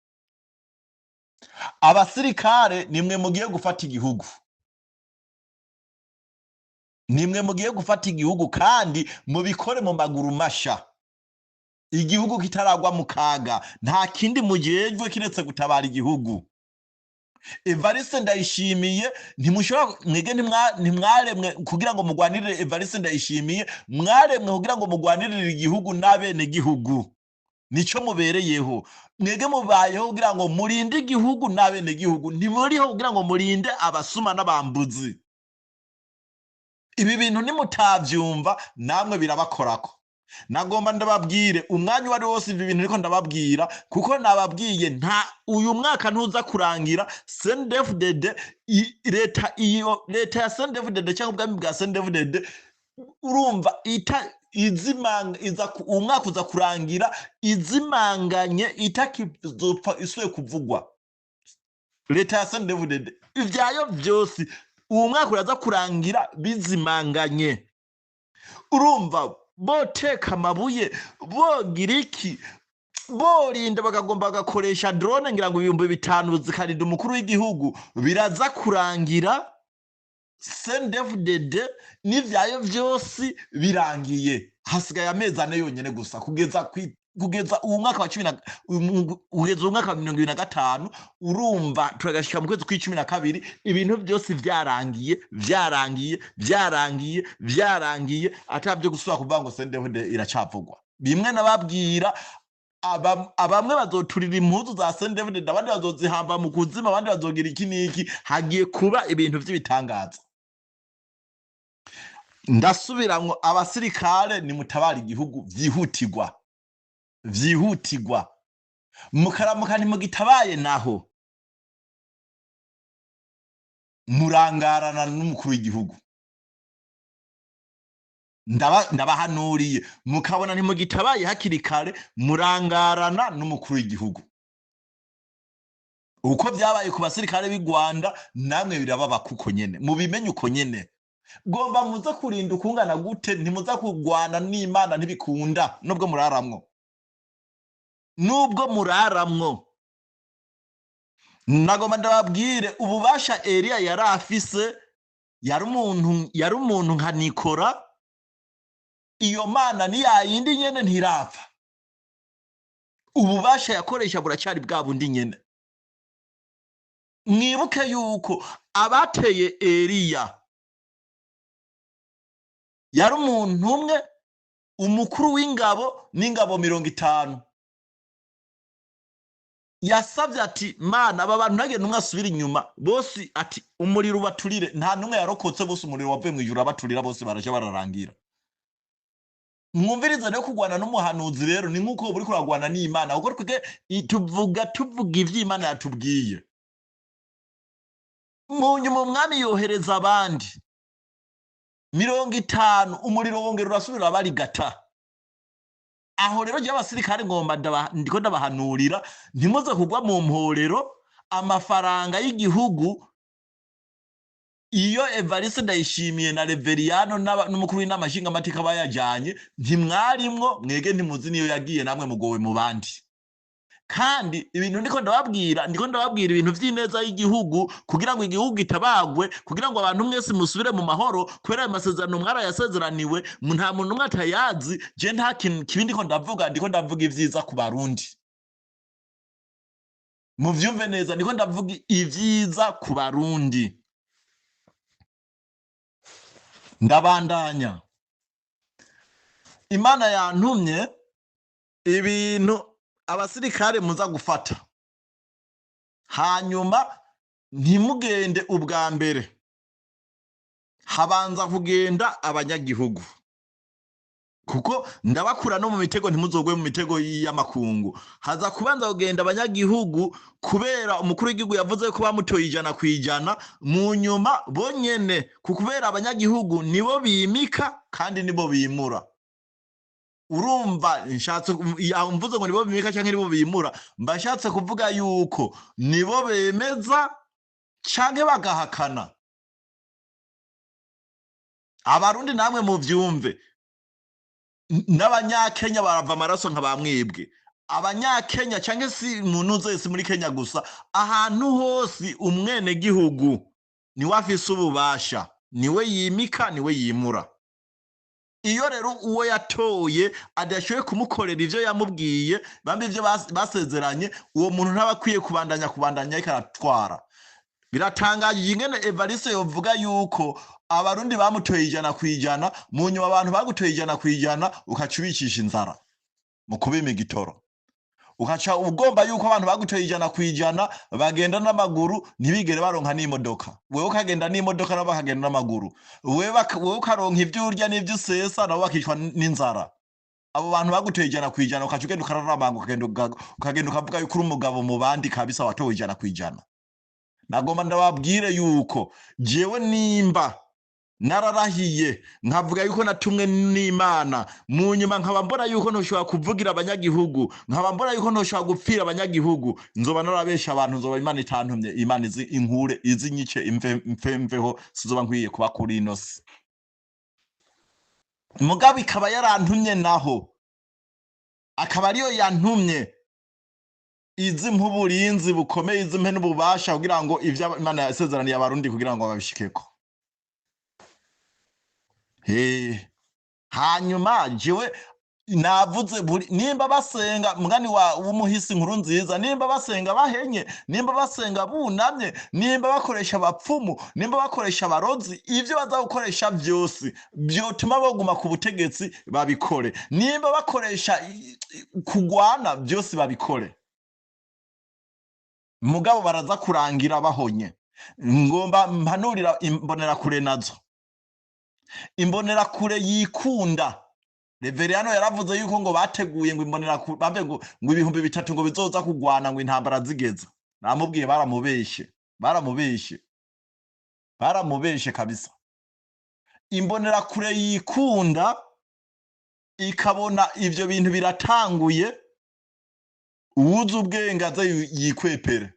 abasirikare, nimwe mugiye gufata igihugu, nimwe mugiye gufata igihugu, kandi mubikore mu maguru masha, igihugu kitaragwa mu kaga. Nta kindi mujejwe kiretse gutabara igihugu. Evariste Ndayishimiye ntimushobora, mwege ntimwaremwe kugira ngo mugwanirire Evariste Ndayishimiye, mwaremwe kugira ngo mugwanirire igihugu n'abene gihugu. Nico mubereyeho. Mwege mubayeho kugira ngo murinde igihugu n'abene gihugu, ntimuriho kugira ngo murinde abasuma n'abambuzi. Ibi bintu nimutavyumva, namwe birabakorako. Nagomba ndababwire, umwanya uwo ari wose ibi bintu niko ndababwira, kuko nababwiye nta uyu mwaka ntuza kurangira CNDD-FDD, leta, iyo leta ya CNDD-FDD cyangwa ubwami bwa CNDD-FDD, urumva ita izimanga iza umwaka uza kurangira izimanganye, itakizopfa isuye kuvugwa. Leta ya CNDD-FDD ivyayo vyose, uwo mwaka uraza kurangira bizimanganye. Urumva boteka amabuye, bogira iki, borinda bakagomba bagakoresha drone ngira ngo 5000 zikarinda umukuru w'igihugu, biraza kurangira CNDD-FDD n'ivyayo vyose birangiye. Hasigaye amezi 4 yonyene gusa kugeza uwu mwaka wa cumi na kugeza uwu mwaka wa 2025. Urumva turagashika mu kwezi kw'icumi na kabiri ibintu byose vyarangiye, vyarangiye, vyarangiye, vyarangiye, atabyo gusubira kuvuga ngo CNDD-FDD iracavugwa. Bimwe nababwira, abamwe bazoturira impuzu za CNDD-FDD, abandi bazozihamba mu kuzima, abandi bazogira iki n'iki. Hagiye kuba ibintu vy'ibitangaza. Ndasubiramwo, abasirikare, nimutabara igihugu vyihutirwa, vyihutirwa. Mukaramuka ntimugitabaye, naho murangarana n'umukuru w'igihugu. Ndabahanuriye, mukabona ntimugitabaye hakiri kare, murangarana n'umukuru w'igihugu. Uko vyabaye ku basirikare b'i Rwanda, namwe birababa kuko nyene mubimenye uko nyene. Gomba muze kurinda ukungana gute, ntimuza kurwana n'Imana, ntibikunda. Nubwo muraramwo, nubwo muraramwo, nagomba ndababwire ububasha Eliya yari afise. Yari umuntu nka Nikora. Iyo Mana ni yayindi nyene, ntirapfa. Ububasha yakoresha buracyari bwa bundi nyene. Mwibuke yuko abateye Eliya yari umuntu umwe, umukuru w'ingabo n'ingabo 50. Yasabye ati: "Mana, aba bantu ntagende umwe asubira inyuma, bose ati umuriro ubaturire." Nta n'umwe yarokotse, bose umuriro wavuye mu ijuru abaturira bose, baraja bararangira. Mwumvirize rero, kurwana n'umuhanuzi rero ni nk'uko uri kuragwana n'Imana, kuko twebwe tuvuga ivy'Imana yatubwiye. Mu nyuma umwami yohereza abandi 50, umuriro wongera urasubira barigata. Aho rero jya abasirikare ngomba ndiko ndabahanurira, ntimuze kugwa mu mporero. Amafaranga y'igihugu iyo Evariste Ndayishimiye na Reveriyano n'umukuru w'inama nshingamateka bayajyanye, ntimwarimwo mwege, ntimuzi niyo yagiye, namwe mugowe mu bandi. Kandi ibintu ndiko ndababwira, ndiko ndababwira ibintu vy'ineza y'igihugu, kugira ngo igihugu gitabagwe, kugira ngo abantu mwese musubire mu mahoro, kubera ayo masezerano mwarayasezeraniwe, nta muntu n'umwe atayazi. Je nta kintu kibi ndiko ndavuga, ndiko ndavuga ivyiza ku Barundi. Muvyumve neza, ndiko ndavuga ivyiza ku Barundi. Ndabandanya. Imana yantumye ibintu abasirikare muza gufata, hanyuma ntimugende ubwa mbere, habanza kugenda abanyagihugu, kuko ndabakura no mu mitego, ntimuzogwe mu mitego y'amakungu. Haza kubanza kugenda abanyagihugu, kubera umukuru w'igihugu yavuze ko bamutoye 100%. Mu nyuma bonyene, kubera abanyagihugu nibo bimika kandi nibo bimura. Urumva nshatse mvuze ngo nibo bimika canke nibo bimura, mbashatse kuvuga yuko nibo bemeza canke bagahakana. Abarundi namwe muvyumve, n'Abanyakenya barava amaraso nka bamwebwe. Abanyakenya canke si muntu wese muri Kenya gusa, ahantu hose umwenegihugu niwe afise ububasha, niwe yimika, niwe yimura. Iyo rero uwo yatoye adashoboye kumukorera ivyo yamubwiye, bambe ivyo basezeranye, uwo muntu ntaba akwiye kubandanya ariko aratwara. Biratangaje ingene Evariste yovuga yuko Abarundi bamutoye 100%, mu nyuma abantu bagutoye 100% ukaca ubicisha inzara mu kubima igitoro, ukaca ugomba yuko abantu bagutoye 100% bagenda n'amaguru, ntibigere baronka n'imodoka, wewe ukagenda n'imodoka nabo bakagenda n'amaguru, wewe ukaronka ivyo urya n'ivyo usesa, nabo bakicwa n'inzara. Abo bantu bagutoye 100%, ukaca ugenda ukararamanga, ukagenda ukavuga yuko uri umugabo mu bandi kabisa, watowe 100%. Nagomba ndababwire yuko jewe nimba nararahiye nkavuga yuko natumwe n'Imana, mu nyuma nkaba mbona yuko ntoshobora kuvugira abanyagihugu, nkaba mbona yuko ntoshobora gupfira abanyagihugu, nzoba narabesha abantu, nzoba Imana itantumye. Imana izi inkure, izi nyice, imve mfe mveho, sizoba nkwiye kuba kuri ino si. Mugabo ikaba yarantumye, naho akaba ariyo yantumye, izi mpuburinzi bukomeye, izi mpe n'ububasha kugira ngo ivyo Imana yasezeraniye Abarundi kugira ngo babishikeko. Hanyuma jewe navuze nimba basenga mugani wa w'umuhisi nkuru nziza, nimba basenga bahenye, nimba basenga bunamye, nimba bakoresha abapfumu, nimba bakoresha abarozi, ivyo baza gukoresha vyose vyotuma baguma ku butegetsi babikore, nimba bakoresha kugwana vyose babikore, mugabo baraza kurangira bahonye. Ngomba mpanurira imbonerakure nazo, imbonerakure yikunda. Reveriyano yaravuze yuko ngo bateguye ngo imbonerakure bambe ngo 3000 ngo bizoza kugwana ngo intambara zigeze. Namubwiye baramubeshe, baramubeshe, baramubeshe kabisa. Imbonerakure yikunda ikabona ivyo bintu biratanguye, uwuzi ubwenge aze yikwepere.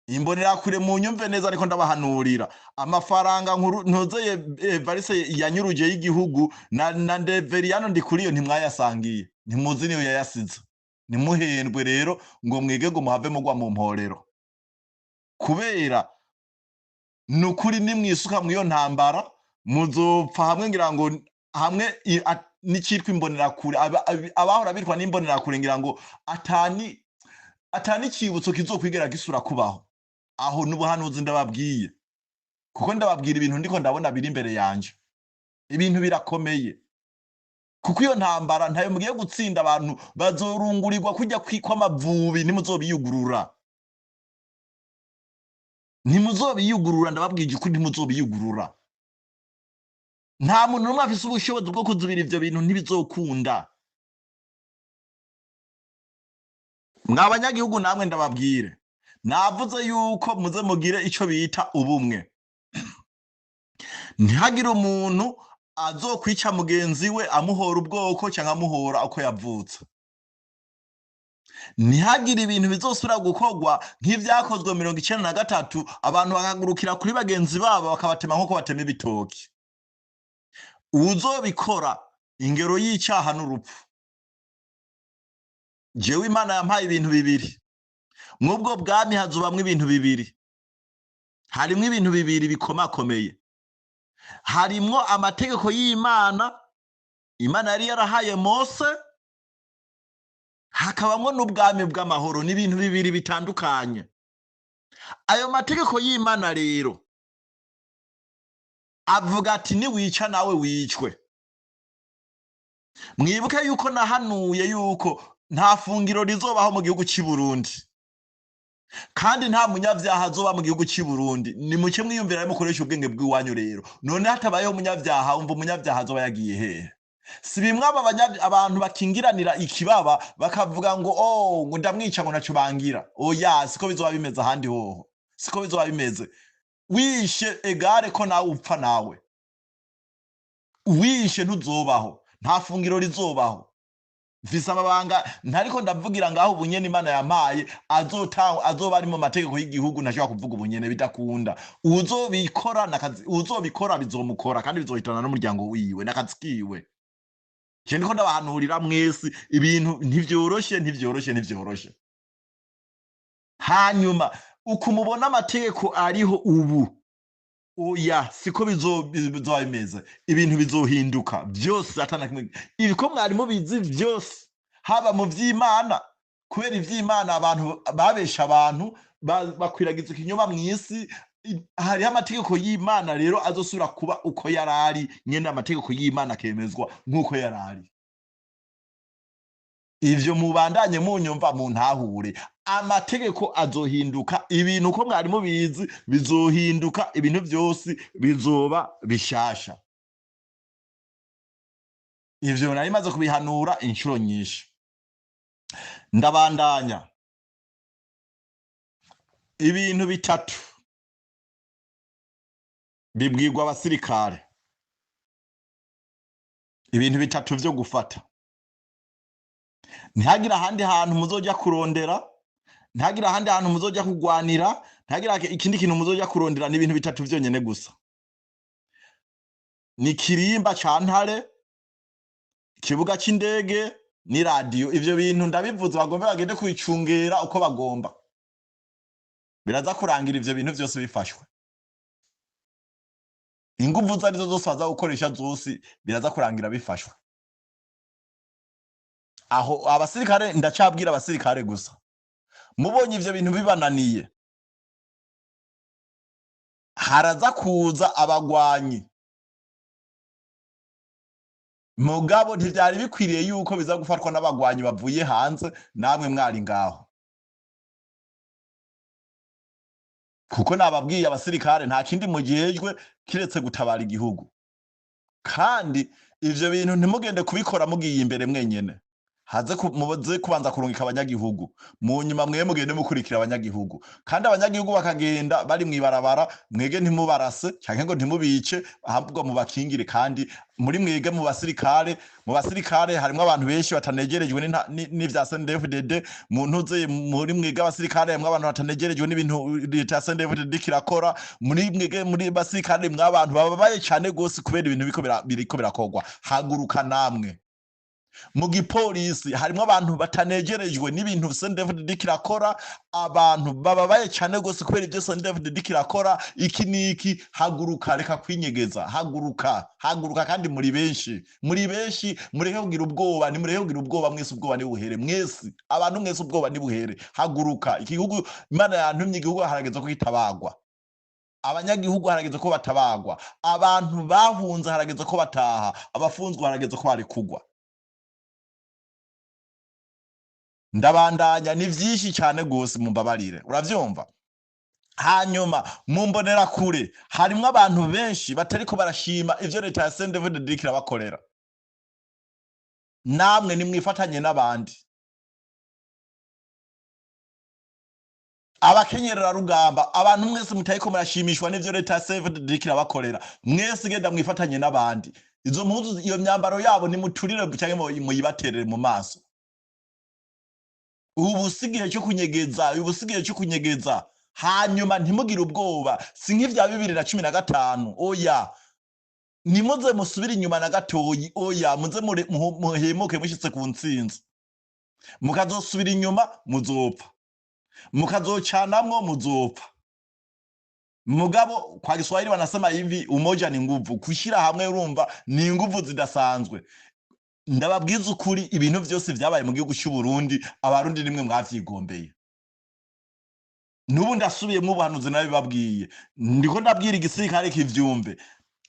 Imbonerakure mu nyumve neza, ariko ndabahanurira amafaranga nkuru ntozeye Evariste yanyuruje y'igihugu na Ndeveriyano Ndikuriyo ntimwayasangiye, ntimuzi niyo yayasize. Ntimuhendwe rero ngo mwige ngo muhave mugwa mu mporero, kubera nukuri nimwisuka mw'iyo ntambara muzopfa hamwe, ngira ngo hamwe n'icitwa imbonerakure, abahora bitwa n'imbonerakure, ngira ngo atani icibutso kizokwigera gisura kubaho. Aho n'ubuhanuzi ndababwiye, kuko ndababwira ibintu ndiko ndabona biri imbere yanje. Ibintu birakomeye, kuko iyo ntambara ntayo mugiye gutsinda. Abantu bazorungurirwa kujya kw'amavubi, ntimuzobiyugurura, ntimuzobiyugurura, ndababwije ukuri, ntimuzobiyugurura. Nta muntu n'umwe afise ubushobozi bwo kuzibira ivyo bintu, ntibizokunda. Mwa banyagihugu namwe ndababwire, navuze yuko muze mugire ico bita ubumwe. Ntihagire umuntu azokwica mugenzi we amuhora ubwoko canke amuhora uko yavutse. Ntihagire ibintu bizosubira gukorwa nk'ivyakozwe 93, abantu bakagurukira kuri bagenzi babo bakabatema nk'uko batema ibitoki. Uwuzobikora ingero y'icaha n'urupfu. Jewe Imana yampaye ibintu bibiri. Mw'ubwo bwami hazobamwo ibintu bibiri. Harimwo ibintu bibiri bikomakomeye. Harimwo amategeko y'Imana, Imana yari yarahaye Mose, hakabamwo n'ubwami bw'amahoro. Ni ibintu bibiri bitandukanye. Ayo mategeko y'Imana rero avuga ati niwica nawe wicwe. Mwibuke yuko nahanuye yuko nta fungiro rizobaho mu gihugu cy'i Burundi, kandi nta munyabyaha azoba mu gihugu cy'i Burundi. Ni muke mwiyumvira mukoresha ubwenge bw'iwanyu rero. None hatabayeho umunyabyaha, umva umunyabyaha azoba yagiye hehe? Si bimwe aba abantu bakingiranira ikibaba bakavuga ngo oh, ngo ndamwica ngo naco bangira. Oya, siko bizoba bimeze ahandi hoho, siko bizoba bimeze. Wishe egare ko nawe upfa, nawe wishe ntuzobaho, nta fungiro rizobaho. Mfise amabanga ntariko ndavugira ngaho ubunyene Imana yampaye azoba ari mu mategeko y'igihugu, ntashobora kuvuga ubunyene bidakunda. Uzobikora nakazi, uzobikora bizomukora kandi bizohitana n'umuryango wiwe nakazi kiwe. Je ndiko ndabahanurira mwese, ibintu ntivyoroshe, ntivyoroshe, ntivyoroshe. Hanyuma uko mubona amategeko ariho ubu, oya, siko bizoba bimeze. Ibintu bizohinduka byose, atana kimwe. Ibiko mwari mubizi byose, haba mu vy'Imana, kubera ivy'Imana abantu babesha abantu bakwiragiza ikinyoma mw'isi. Hariho amategeko y'Imana rero azosubira kuba uko yarari nyene, amategeko y'Imana akemezwa nk'uko yarari. Ivyo mubandanye munyumva muntahure, amategeko azohinduka, ibintu uko mwari mubizi bizohinduka, ibintu vyose bizoba bishasha. Ivyo nari maze kubihanura inshuro nyinshi. Ndabandanya. Ibintu bitatu bibwirwa abasirikare, ibintu bitatu vyo gufata. Ntihagire ahandi hantu muzoja kurondera, ntihagire ahandi hantu muzoja kugwanira, ntihagire ikindi kintu muzoja kurondera. Ni ibintu bitatu vyonyene gusa. Ni kirimba ca Ntare, ikibuga c'indege ni radio. Ivyo bintu ndabivuze bagombe bagende kubicungera uko bagomba, biraza kurangira ivyo bintu vyose bifashwe. Inguvu izo arizo zose baza gukoresha zose biraza kurangira bifashwe. Aho abasirikare, ndacabwira abasirikare gusa, mubonye ivyo bintu bibananiye, haraza kuza abagwanyi. Mugabo ntivyari bikwiriye yuko biza gufatwa n'abagwanyi bavuye hanze, namwe mwari ngaho. Kuko nababwiye abasirikare nta kindi mujejwe kiretse gutabara igihugu. Kandi ivyo bintu ntimugende kubikora mugiye imbere mwenyene. Haze muze kubanza kurungika abanyagihugu, mu nyuma mwe mugende mukurikira abanyagihugu. Kandi abanyagihugu bakagenda bari mwibarabara, mwege ntimubarase canke ngo ntimubice, ahubwo mubakingire. Kandi muri mwege mu basirikare, mu basirikare harimwo abantu benshi batanegerejwe n'ivya CNDD-FDD. Mu ntuze muri mwege abasirikare harimwo abantu batanegerejwe n'ibintu leta ya CNDD-FDD kirakora. Muri mwege muri basirikare harimwo abantu bababaye cane gose kubera ibintu biriko birakorwa. Haguruka namwe. Mu gipolisi harimwo abantu batanegerejwe n'ibintu CNDD-FDD kirakora, abantu bababaye cane gose kubera ivyo CNDD-FDD kirakora iki niki. Haguruka, reka kwinyegeza, haguruka, haguruka. Kandi muri benshi, muri benshi, mureke kugira ubwoba, nimureke kugira ubwoba mwese, ubwoba nibuhere mwese, abantu mwese ubwoba nibuhere. Haguruka, igihugu Imana yantumye, igihugu harageze ko gitabagwa, abanyagihugu harageze ko batabagwa, abantu bahunze harageze ko bataha, abafunzwe harageze ko barekugwa. Ndabandanya, ni vyinshi cyane gose, mumbabarire. Uravyumva? Hanyuma mu mbonerakure harimwo abantu benshi batariko barashima ivyo leta ya CNDD-FDD iriko irabakorera. Namwe nimwifatanye n'abandi. Abakenyererarugamba, abantu mwese mutariko murashimishwa n'ivyo leta ya CNDD-FDD iriko irabakorera, mwese genda mwifatanye n'abandi. Izo mpuzu, iyo myambaro yabo nimuturire canke muyibaterere mu maso. Ubu si igihe cyo kunyegeza, ubu si igihe cyo kunyegeza. Hanyuma ntimugire ubwoba, si nk'ivya 2015, oya. Nimuze musubire inyuma na gatoyi, oya, muze muhemuke mushitse ku ntsinzi. Mukazosubira inyuma muzopfa, mukazocanamwo muzopfa. Mugabo kwa Kiswahili wanasema hivi, umoja ni nguvu. Kushira hamwe urumva ni nguvu zidasanzwe. Ndababwiza ukuri, ibintu vyose vyabaye mu gihugu cy'u Burundi, abarundi nimwe mwavyigombeye. Nubu ndasubiye mu buhanuzi nabibabwiye, ndiko ndabwira igisirikare kivyumve.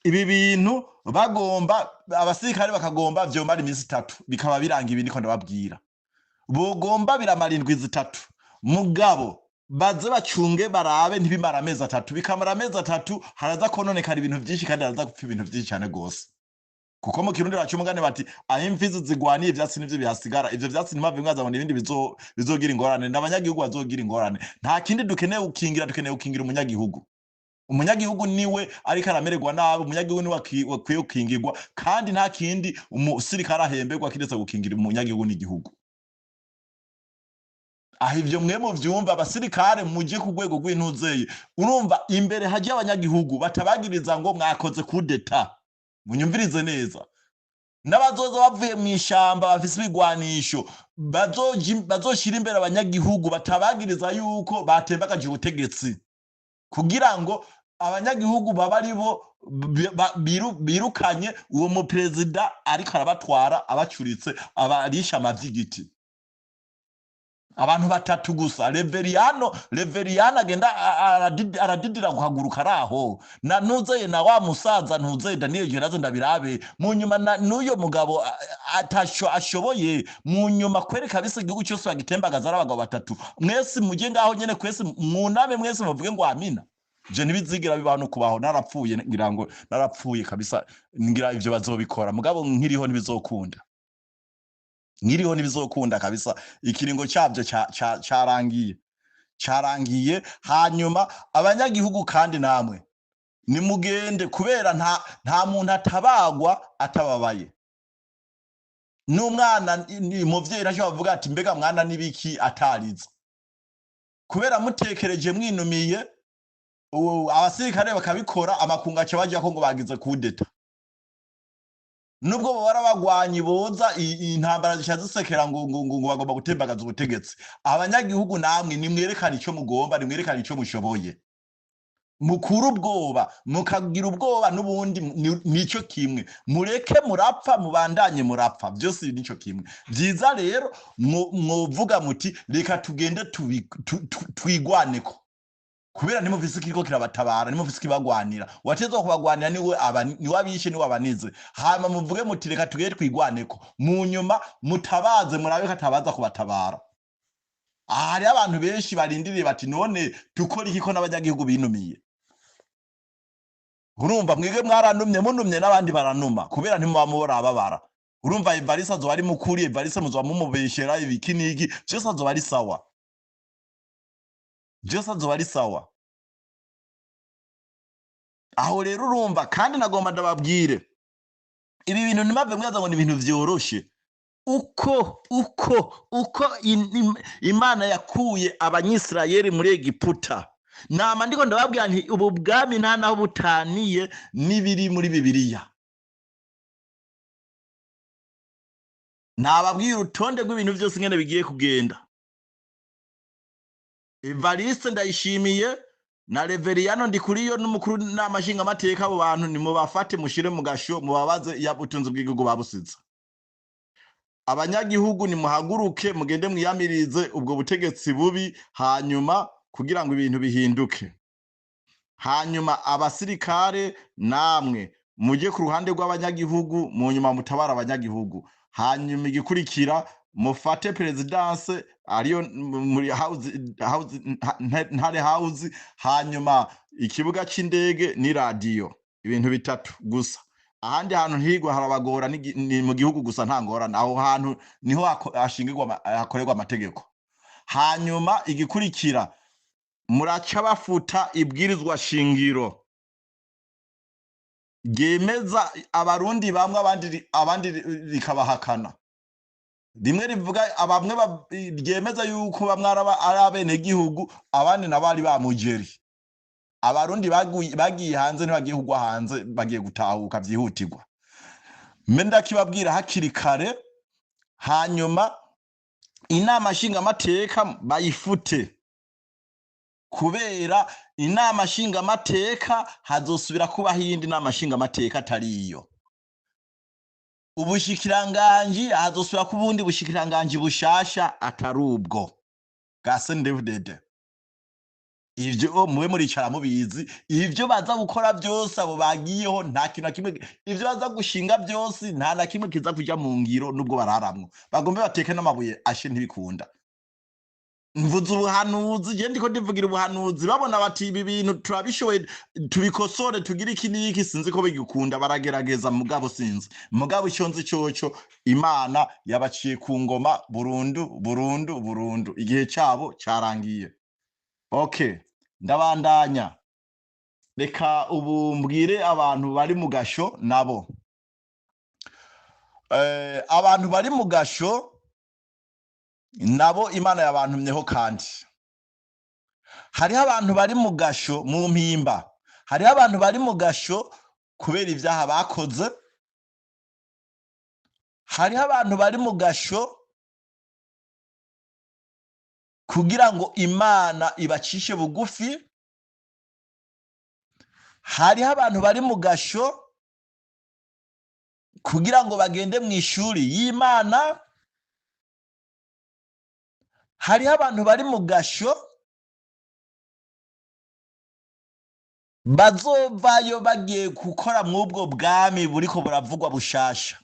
Ibi bintu bagomba, abasirikare bakagomba vyomara iminsi 3 bikaba biranga. Ibi ndiko ndababwira bogomba biramara indwi 3, mugabo baze bacunge barabe ntibimara amezi 3. Bikamara amezi 3 haraza kononekara ibintu vyinshi kandi haraza gupfa ibintu vyinshi cyane gose. Kuko mu Kirundi baca umugani bati aho imfizi zigwaniye ivyatsi nivyo bihasigara. Ivyo vyatsi ntimave mwazabona ibindi bizogira ingorane, n'abanyagihugu bazogira ingorane. Nta kindi dukeneye gukingira, dukeneye gukingira umunyagihugu. Umunyagihugu niwe ariko aramererwa nabi, umunyagihugu niwe akwiye gukingirwa, kandi nta kindi umusirikare ahemberwa kiretse gukingira umunyagihugu n'igihugu. Aho ivyo mwe muvyumva, abasirikare muje ku rwego rw'intuzeye, urumva imbere haje abanyagihugu batabagiriza ngo mwakoze kudeta. Munyumvirize neza, n'abazoza bavuye mw'ishamba bafise ibigwanisho bazoshira imbere abanyagihugu batabagiriza yuko batembagaje ubutegetsi, kugira ngo abanyagihugu baba aribo birukanye uwo muperezida ariko arabatwara abacuritse abarisha amavyigiti. Abantu batatu gusa, Reveriyano agenda aradidira guhaguruka araho, na ntuzeye na wa musaza ntuzeye Daniel Gerazo ndabirabe mu nyuma, na n'uyo mugabo atasho ashoboye mu nyuma kwereka bise igihugu cyose bagitembagaza ari abagabo batatu. Mwese muje ngaho nyene, kwese mwuname, mwese muvuge ngo amina. Je ntibizigira bibaho no kubaho, narapfuye, ngira ngo narapfuye kabisa, ngira ivyo bazobikora, mugabo nkiriho ntibizokunda. Nkiriho ntibizokunda kabisa, ikiringo cyabyo cyarangiye, cyarangiye. Hanyuma abanyagihugu kandi namwe nimugende, kubera nta muntu atabagwa atababaye. N'umwana ni umuvyeyi ntacyo bavuga ati mbega mwana nibiki atarize, kubera mutekereje mwinumiye, abasirikare bakabikora, amakungu aca bajako ngo bagize kudeta. Nubwo bo barabagwanyi boza intambara zica zisekera ngo bagomba gutembagaza ubutegetsi. Abanyagihugu namwe nimwerekane ico mugomba, nimwerekane ico mushoboye, mukuru ubwoba, mukagira ubwoba n'ubundi nico kimwe, mureke murapfa, mubandanye murapfa, byose nico kimwe. Byiza rero mwovuga muti reka tugende twigwaneko, kubera ntimufise ikiriko kirabatabara, ntimufise ikibagwanira. Uwatezwa kubagwanira niwe aba, niwe abishe, niwe abanize. Hama muvuge muti reka tugende twigwaneko, mu nyuma mutabaze murabe ko atabaza kubatabara. Aha hariho abantu benshi barindiriye bati none dukora iki ko n'abanyagihugu binumiye. Urumva mwige mwaranumye, munumye n'abandi baranuma, kubera ntimuba murababara. Urumva Evariste azoba ari mukuri, Evariste muzoba mumubeshera ibiki n'iki, vyose azoba ari sawa, vyose azoba ari sawa. Aho rero urumva kandi nagomba ndababwire ibi bintu ntimave mwaza ngo ni ibintu vyoroshe. Uko Imana yakuye Abanyisirayeli muri Egiputa, nama ndiko ndababwira nti ubu bwami nta naho butaniye n'ibiri muri Bibiliya. Nababwira urutonde rw'ibintu vyose ingene bigiye kugenda. Evariste Ndayishimiye na Reveriyano Ndikuriyo n'umukuru n'amashingamateka, abo bantu nimubafate mushire mu gasho, mubabaze ya butunzi bw'igihugu babusize. Abanyagihugu nimuhaguruke mugende mwiyamirize ubwo butegetsi bubi, hanyuma kugira ngo ibintu bihinduke. Hanyuma abasirikare namwe muje ku ruhande rw'abanyagihugu, mu nyuma mutabara abanyagihugu. Hanyuma igikurikira Mufate présidence ariyo muri house, house Ntare House, hanyuma ikibuga c'indege n'iradiyo, ibintu bitatu gusa. Ahandi hantu ntigwa harabagora, ni mu gihugu gusa, nta ngorane. Aho hantu niho hashingirwa hakorerwa amategeko. Hanyuma igikurikira, muraca bafuta ibwirizwa shingiro ryemeza Abarundi bamwe, abandi rikabahakana. Rimwe rivuga bamwe ryemeza yuko bamwe ari abenegihugu, abandi nabo ari ba mugeri. Abarundi bagiye hanze ntibagiye kugwa hanze, bagiye gutahuka vyihutirwa. Mbe ndakibabwira hakiri kare. Hanyuma inama nshingamateka bayifute, kubera inama nshingamateka hazosubira kubaho iyindi nama nshingamateka atari iyo. Ubushikiranganji, hazosubira kuba ubundi bushikiranganji bushasha atari ubwo bwa CNDD-FDD. Ivyo mube muricara mubizi. Ivyo baza gukora byose abo bagiyeho, nta kintu na kimwe, ivyo baza gushinga byose, nta na kimwe kiza kuja mu ngiro. Nubwo bararamwo bagombe bateke n'amabuye ashe, ntibikunda. Mvuze ubuhanuzi, je ndiko ndivugira ubuhanuzi. Babona bati ibi bintu turabishoboye, tubikosore, tugire iki n'iki. Sinzi ko bigikunda, baragerageza, mugabo sinzi. Mugabo ico nzi coco, Imana yabaciye ku ngoma burundu, burundu, burundu. Igihe cabo carangiye. Okay, ndabandanya. Reka ubu mbwire abantu bari mu gasho nabo. Abantu bari mu gasho nabo Imana yabantumyeho. Kandi hariho abantu bari mu gasho mu Mpimba, hariho abantu bari mu gasho kubera ibyaha bakoze, hariho abantu bari mu gasho kugira ngo Imana ibacishe bugufi, hariho abantu bari mu gasho kugira ngo bagende mu ishuri y'Imana, hariho abantu bari mu gasho bazovayo bagiye gukora mw'ubwo bwami buriko buravugwa bushasha,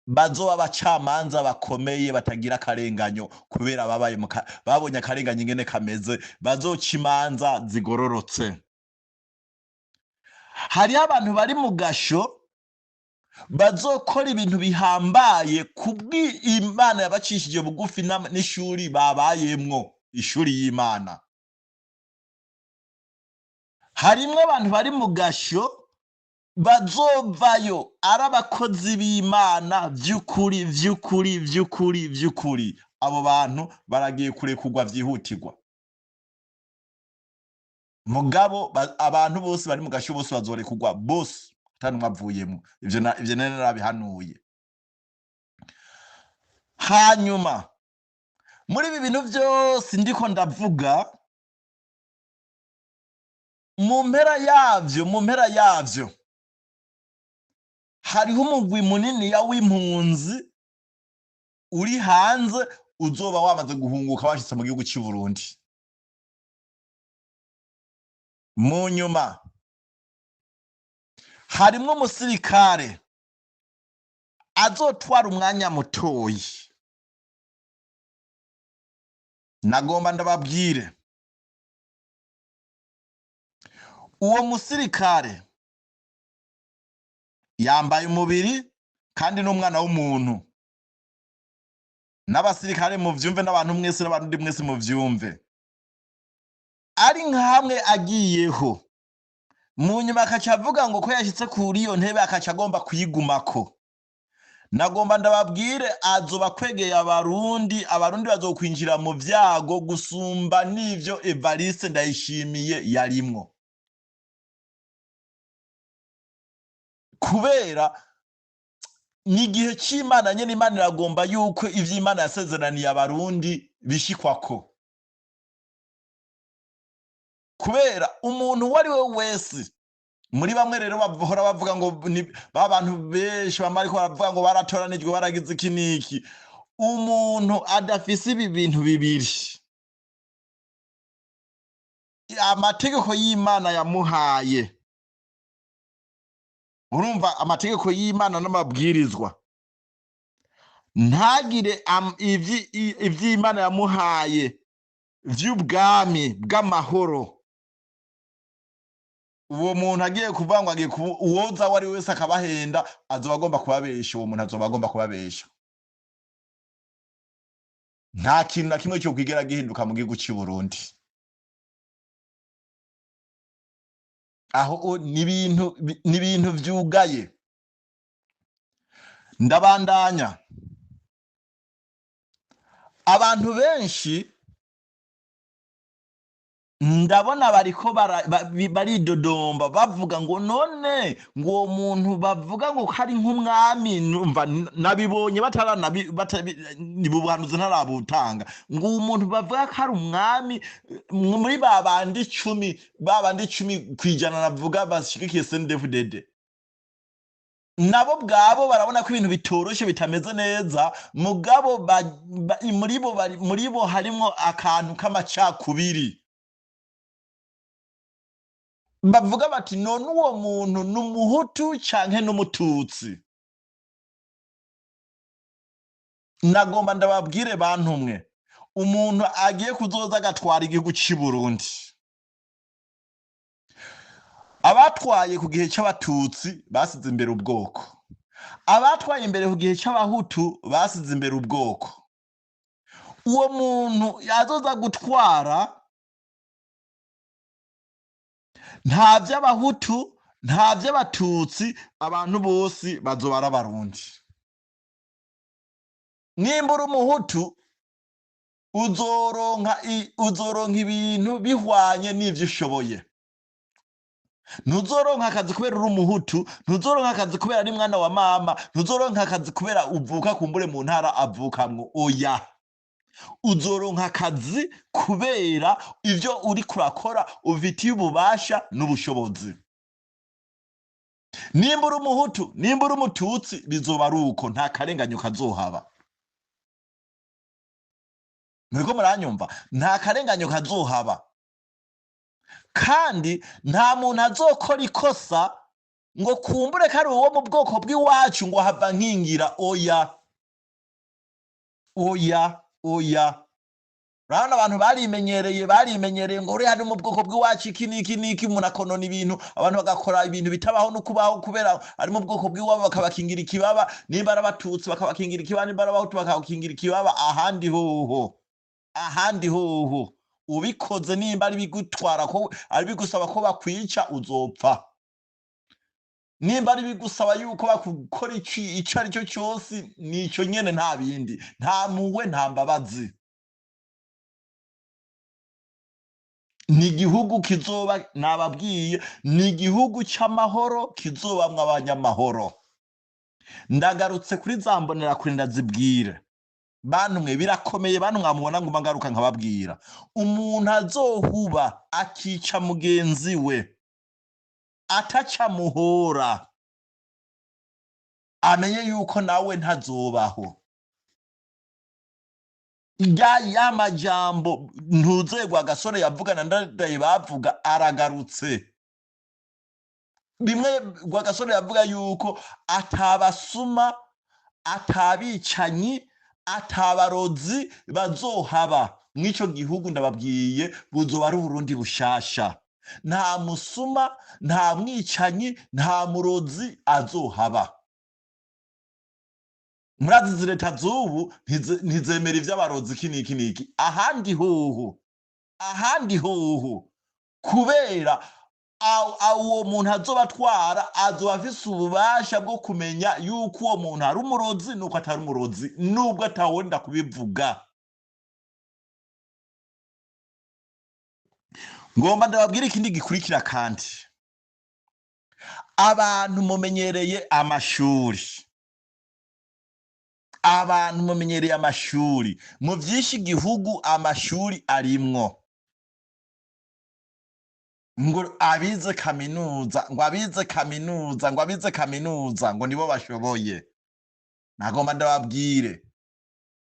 bazoba abacamanza bakomeye batagira akarenganyo, kubera babaye babonye akarenganyo ingene kameze, bazoca imanza zigororotse. Hariho abantu bari mu gasho bazokora ibintu bihambaye kubw'Imana yabacishije bugufi n'ishuri babayemwo, ishuri y'Imana. Harimwo abantu bari mu gasho bazovayo ari abakozi b'Imana vy'ukuri, vy'ukuri, vy'ukuri, vy'ukuri. Abo bantu baragiye kurekurwa vyihutirwa. Mugabo abantu bose bari mu gasho bose bazorekurwa bose, ata n'umwe avuyemwo. Ivyo nari narabihanuye. Hanyuma muri ibi bintu vyose ndiko ndavuga, mu mpera yavyo hariho umugwi muniniya w'impunzi uri hanze uzoba wamaze guhunguka washitse mu gihugu cy'u Burundi. Mu nyuma harimwo umusirikare azotwara umwanya mutoyi. Nagomba ndababwire, uwo musirikare yambaye umubiri kandi n'umwana w'umuntu. N'abasirikare muvyumve, n'abantu mwese, n'abarundi mwese muvyumve. Ari nkamwe agiyeho mu nyuma akaca avuga ngo ko yashitse kuri iyo ntebe akaca agomba kuyigumako. Nagomba ndababwire, azoba kwegeye Abarundi, Abarundi bazokwinjira mu vyago gusumba n'ivyo Evariste Ndayishimiye yarimwo. Kubera ni igihe c'Imana nyene, Imana iragomba yuko ivyo Imana yasezeraniye Abarundi bishikwako. Kubera umuntu uwo ari we wese muri bamwe rero bahora bavuga ngo ni ba bantu benshi bamwe ariko baravuga ngo baratoranijwe, baragize iki n'iki. Umuntu adafise ibi bintu bibiri, amategeko y'Imana yamuhaye, urumva amategeko y'Imana n'amabwirizwa, Ntagire ivy'Imana yamuhaye vy'ubwami bw'amahoro. Uwo muntu agiye kuvuga ngo agiye uwoza uwo ari we wese akabahenda, azoba agomba kubabesha. Uwo muntu azoba agomba kubabesha. Nta kintu na kimwe cyo kwigera gihinduka mu gihugu cy'u Burundi. Aho ni ibintu vyugaye. Ndabandanya. Abantu benshi ndabona bariko baridodomba bavuga ngo none ngo uwo muntu bavuga ngo ko ari nk'umwami, numva nabibonye ni buhanuzi ntarabutanga, ngo uwo muntu bavuga ko ari umwami muri ba bandi icumi, ba bandi 10% navuga bashigikiye CNDD-FDD, nabo bwabo barabona ko ibintu bitoroshe bitameze neza, mugabo muri bo harimwo akantu k'amacakubiri. Bavuga bati none uwo muntu ni umuhutu canke n'umututsi? Nagomba ndababwire bantu mwe, umuntu agiye kuzoza agatwara igihugu c'i Burundi, abatwaye ku gihe c'abatutsi basize imbere ubwoko, abatwaye imbere ku gihe c'abahutu basize imbere ubwoko. Uwo muntu yazoza gutwara nta vy'abahutu nta vy'abatutsi, abantu bose bazoba ari abarundi. Nimba uri umuhutu uzoronka ibintu bihwanye n'ivyo ushoboye. Ntuzoronka akazi kubera uri umuhutu, ntuzoronka akazi kubera ari mwana wa mama, ntuzoronka akazi kubera uvuka kumbure mu ntara avukamwo. Oya, uzoronka akazi kubera ivyo uri kurakora ufitiye ububasha n'ubushobozi. Nimba uri umuhutu, nimba uri umututsi, bizoba ari uko, nta karenganyo kazohaba. Muriko muranyumva? Nta karenganyo kazohaba. Kandi nta muntu azokora ikosa ngo kumbure ko ari uwo mu bwoko bw'iwacu ngo hava nkingira. Oya, oya, oya. Urabona abantu barimenyereye ngo uriya ni mu bwoko bw'iwacu iki n'iki n'iki, umuntu akonona ibintu, abantu bagakora ibintu bitabaho no kubaho kubera ari mu bwoko bw'iwabo, bakabakingira ikibaba, nimba ari abatutsi bakabakingira ikibaba, nimba ari abahutu bakabakingira ikibaba. Ahandi hoho, ahandi hoho ubikoze nimba ari bigutwara ko ari bigusaba ko bakwica, uzopfa. Nimba ari bigusaba yuko bakukora ico ari cyo cyose, nico nyene, nta bindi, nta muwe, nta mbabazi. Ni igihugu kizoba, nababwiye, ni igihugu c'amahoro kizobamwo abanyamahoro. Ndagarutse kuri za mbonera kure ndazibwire. Bantu mwe birakomeye, bantu mwamubona nguma ngaruka nkababwira. Umuntu azohuba akica mugenzi we ataca muhora, amenye yuko nawe ntazobaho. Ya majambo ntuzegwa gasore yavugana ndadaye bavuga aragarutse. Bimwe Rwagasore yavuga yuko atabasuma, atabicanyi, atabarozi bazohaba mw'ico gihugu. Ndababwiye, buzoba ari Burundi bushasha. Nta musuma, nta mwicanyi, nta murozi azohaba. Murazi izi leta z'ubu ntizemera ivy'abarozi iki n'iki n'iki. Ahandi hoho, ahandi hoho, kubera uwo muntu azobatwara azoba afise ububasha bwo kumenya yuko uwo muntu ari umurozi nuko atari umurozi, nubwo atawenda kubivuga. Ngomba ndababwira ikindi gikurikira. Kandi abantu mumenyereye amashuri, abantu mumenyereye amashuri mu vyinshi igihugu amashuri arimwo, ngo abize kaminuza, ngo abize kaminuza, ngo abize kaminuza, ngo nibo bashoboye. Nagomba ndababwire,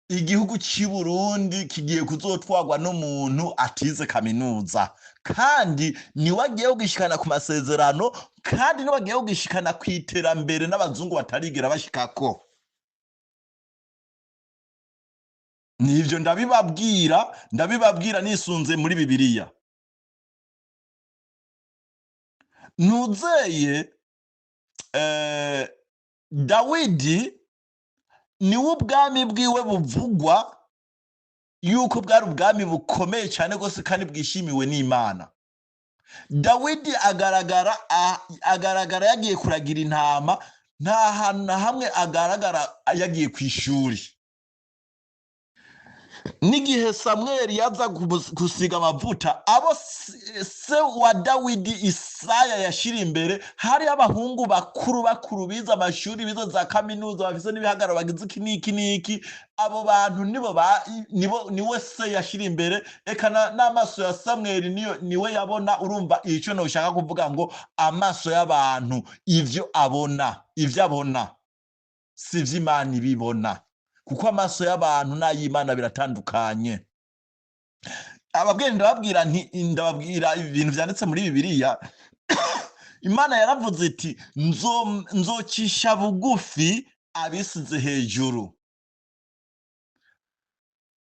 igihugu cy'i Burundi kigiye kuzotwarwa n'umuntu atize kaminuza, kandi niwe agiye kugishikana ku masezerano, kandi niwe agiye kugishikana ku iterambere n'abazungu batarigera bashikako. Nivyo ndabibabwira, ndabibabwira nisunze muri Bibiliya. Nuzeye Dawidi niwe ubwami bwiwe buvugwa yuko bwari ubwami bukomeye cyane rwose kandi bwishimiwe n'Imana. Dawidi agaragara yagiye kuragira intama, nta hantu na hamwe agaragara yagiye ku ishuri. N'igihe Samweli yaza gusiga amavuta abo se wa Dawidi Isaya yashira imbere, hari abahungu bakuru bakuru bize amashuri, bize za kaminuza, bafise n'ibihagararo, bagize iki n'iki n'iki. Abo bantu nibo niwe se yashira imbere. Eka n'amaso ya Samweli niwe yabona. Urumva ico noshaka kuvuga ngo amaso y'abantu ivyo abona, ivyo abona si ivy'Imana ibibona, kuko amaso y'abantu n'ay'Imana biratandukanye. Ababwira, ndababwira nti, ndababwira ibintu vyanditse muri Bibiliya. Imana yaravuze iti nzocisha bugufi abisize hejuru,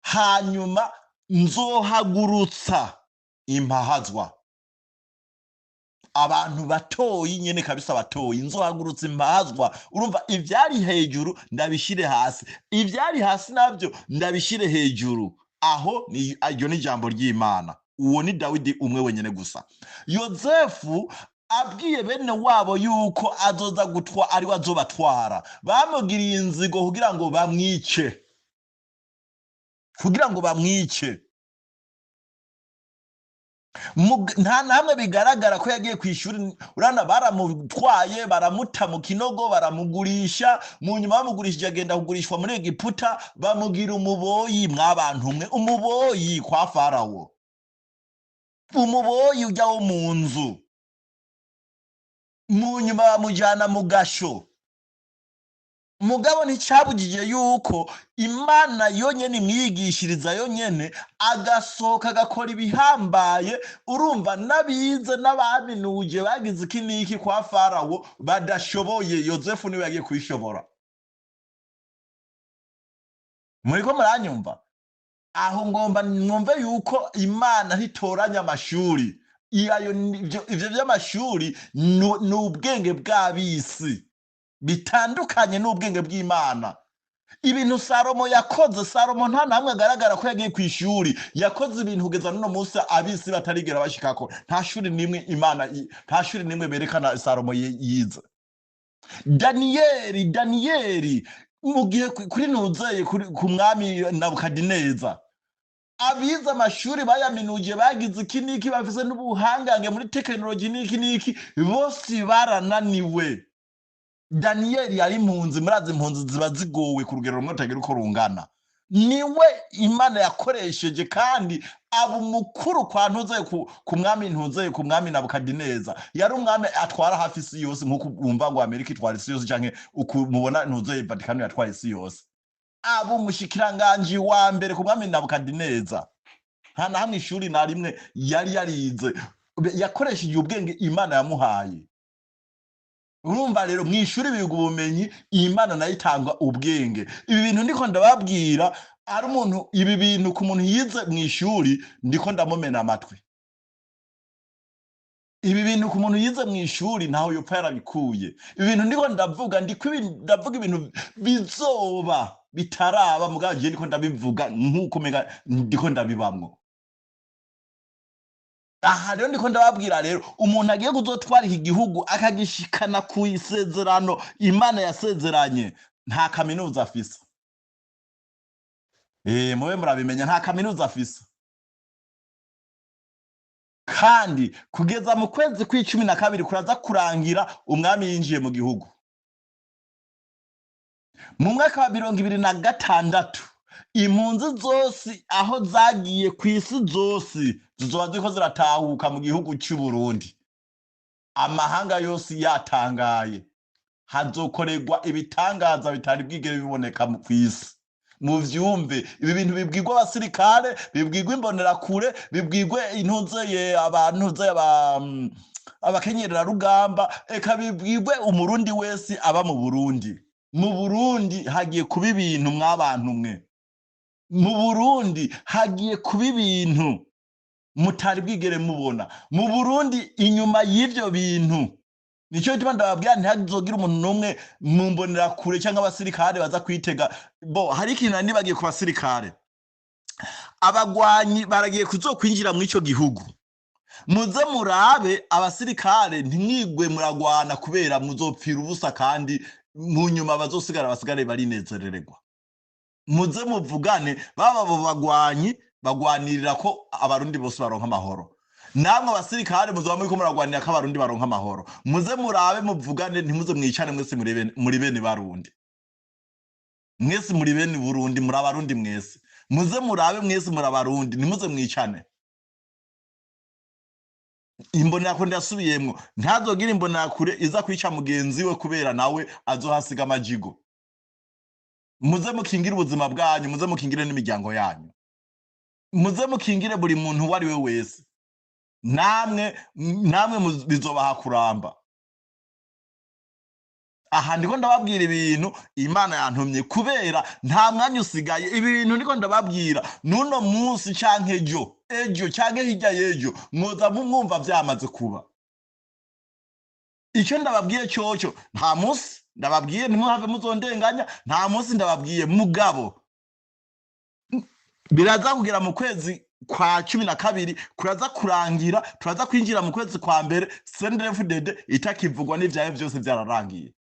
hanyuma nzohagurutsa impahazwa. Abantu batoyi nyene kabisa batoyi, nzohagurutsa impahazwa. Urumva ivyari hejuru ndabishire hasi, ivyari hasi navyo ndabishire hejuru. Aho ni iryo ni ijambo ry'Imana. Uwo ni Dawidi umwe wenyene gusa. Yozefu abwiye bene wabo yuko azoza gutwa ari we azobatwara, bamugiriye inzigo kugira ngo bamwice, kugira ngo bamwice. Nta namwe bigaragara ko yagiye kwishuri. Urana baramutwaye baramuta mu kinogo, baramugurisha. Mu nyuma bamugurishije agenda kugurishwa muri Egiputa, bamugira umuboyi. Mwabantu mwe, umuboyi kwa Farawo, umuboyi ujya wo mu nzu. Mu nyuma bamujyana mu gasho. Mugabo nticabujije yuko Imana yonyene imwigishiriza yonyene, agasohoka agakora ibihambaye. Urumva n'abize n'abaminuje bagize iki n'iki kwa Farawo badashoboye, Yozefu niwe yagiye kubishobora. Muriko muranyumva? Aho ngomba mwumve yuko Imana ntitoranya amashuri. Ivyo vy'amashuri ni ubwenge bw'abisi, bitandukanye n'ubwenge bw'Imana. Ibintu Salomo yakoze, Salomo nta namwe agaragara ko yagiye ku ishuri. Yakoze ibintu kugeza n'uno munsi abisi batarigera bashikako. Nta shuri nimwe Imana nta shuri nimwe berekana Salomo yize. Daniyeli mu gihe kuri nuzeye ku mwami Nabukadineza, abize amashuri bayaminuje bagize iki n'iki, bafise n'ubuhangange muri tekinoloji n'iki n'iki, bose barananiwe. Daniyeli yari impunzi, murazi impunzi ziba zigowe ku rugero rumwe rutagira uko rungana. Niwe Imana yakoresheje kandi aba umukuru kwa ntuzeye ku mwami ntuzeye ku mwami Nabukadineza. Yari umwami atwara hafi isi yose, nk'uko wumva ngo Amerika itwara isi yose, canke uku mubona ntuzeye Vatikano yatwaye isi yose. Aba umushikiranganji wa mbere ku mwami Nabukadineza. Nta na hamwe ishuri na rimwe yari yarize, yakoresheje ubwenge Imana yamuhaye. Urumva rero mw'ishuri biga ubumenyi, Imana nayo itanga ubwenge. Ibi bintu ndiko ndababwira, ari umuntu, ibi bintu ku muntu yize mw'ishuri ndiko ndamumena amatwi. Ibi bintu ku muntu yize mw'ishuri ntaho yopfa yarabikuye. Ibi bintu ndiko ndavuga, ndiko ndavuga ibintu bizoba bitaraba, mugabo jewe ndiko ndabivuga nk'uko umenga ndiko ndabibamwo. Aha rero ndiko ndababwira rero umuntu agiye kuzotwara iki gihugu akagishikana ku isezerano Imana yasezeranye, nta kaminuza afise. Mube murabimenya, nta kaminuza afise. Kandi kugeza mu kwezi kw'icumi na kabiri kuraza kurangira umwami yinjiye mu gihugu. Mu mwaka wa 2026 impunzi zose aho zagiye ku isi zose zizoba ziriko ziratahuka mu gihugu cy'u Burundi. Amahanga yose yatangaye, hazokorerwa ibitangaza bitari bwigere biboneka ku isi. Muvyumve, ibi bintu bibwirwa abasirikare, bibwirwa imbonerakure, bibwirwe intuzeye abantu abakenyererarugamba, eka bibwirwe umurundi wese aba mu Burundi. Mu Burundi hagiye kuba ibintu mwabantu mwe. Mu Burundi hagiye kuba ibintu mutari bwigere mubona. Mu Burundi inyuma y'ivyo bintu, nico gituma ndababwira ntihazogira umuntu n'umwe mumbonera kure cyangwa abasirikare baza kwitega. Bo hari ikintu nari nibagiye ku basirikare, abagwanyi baragiye kuzokwinjira muri ico gihugu. Muze murabe abasirikare, ntimwigwe muragwana kubera muzopfira ubusa, kandi mu nyuma bazosigara basigare barinezerererwa. Muze muvugane, baba abo bagwanyi bagwanirira ko abarundi bose baronka amahoro, namwe abasirikare muzoba muriko muragwanira ko abarundi baronka amahoro. Muze murabe muvugane, ntimuze mwicane, mwese muri bene barundi, mwese muri bene Burundi, muri abarundi mwese. Muze murabe mwese muri abarundi, ntimuze mwicane. Imbonerakure ndasubiyemwo, ntazogira imbonerakure iza kwica mugenzi we kubera nawe azohasiga amajigo. Muze mukingire ubuzima bwanyu, muze mukingire n'imiryango yanyu, muze mukingire buri muntu uwo ari we wese. Namwe bizobaha kuramba. Aha ndiko ndababwira ibintu Imana yantumye, kubera nta mwanya usigaye. Ibi bintu ndiko ndababwira n'uno munsi canke ejo, ejo canke hirya y'ejo, mwoza mwumva vyamaze kuba. Icyo ndababwiye cyoco, nta munsi ndababwiye, ntimuhave muzondenganya, nta munsi ndababwiye, mugabo biraza kugera mu kwezi kwa 12, kuraza kurangira, turaza kwinjira mu kwezi kwa mbere CNDD-FDD itakivugwa, n'ivyayo vyose vyararangiye.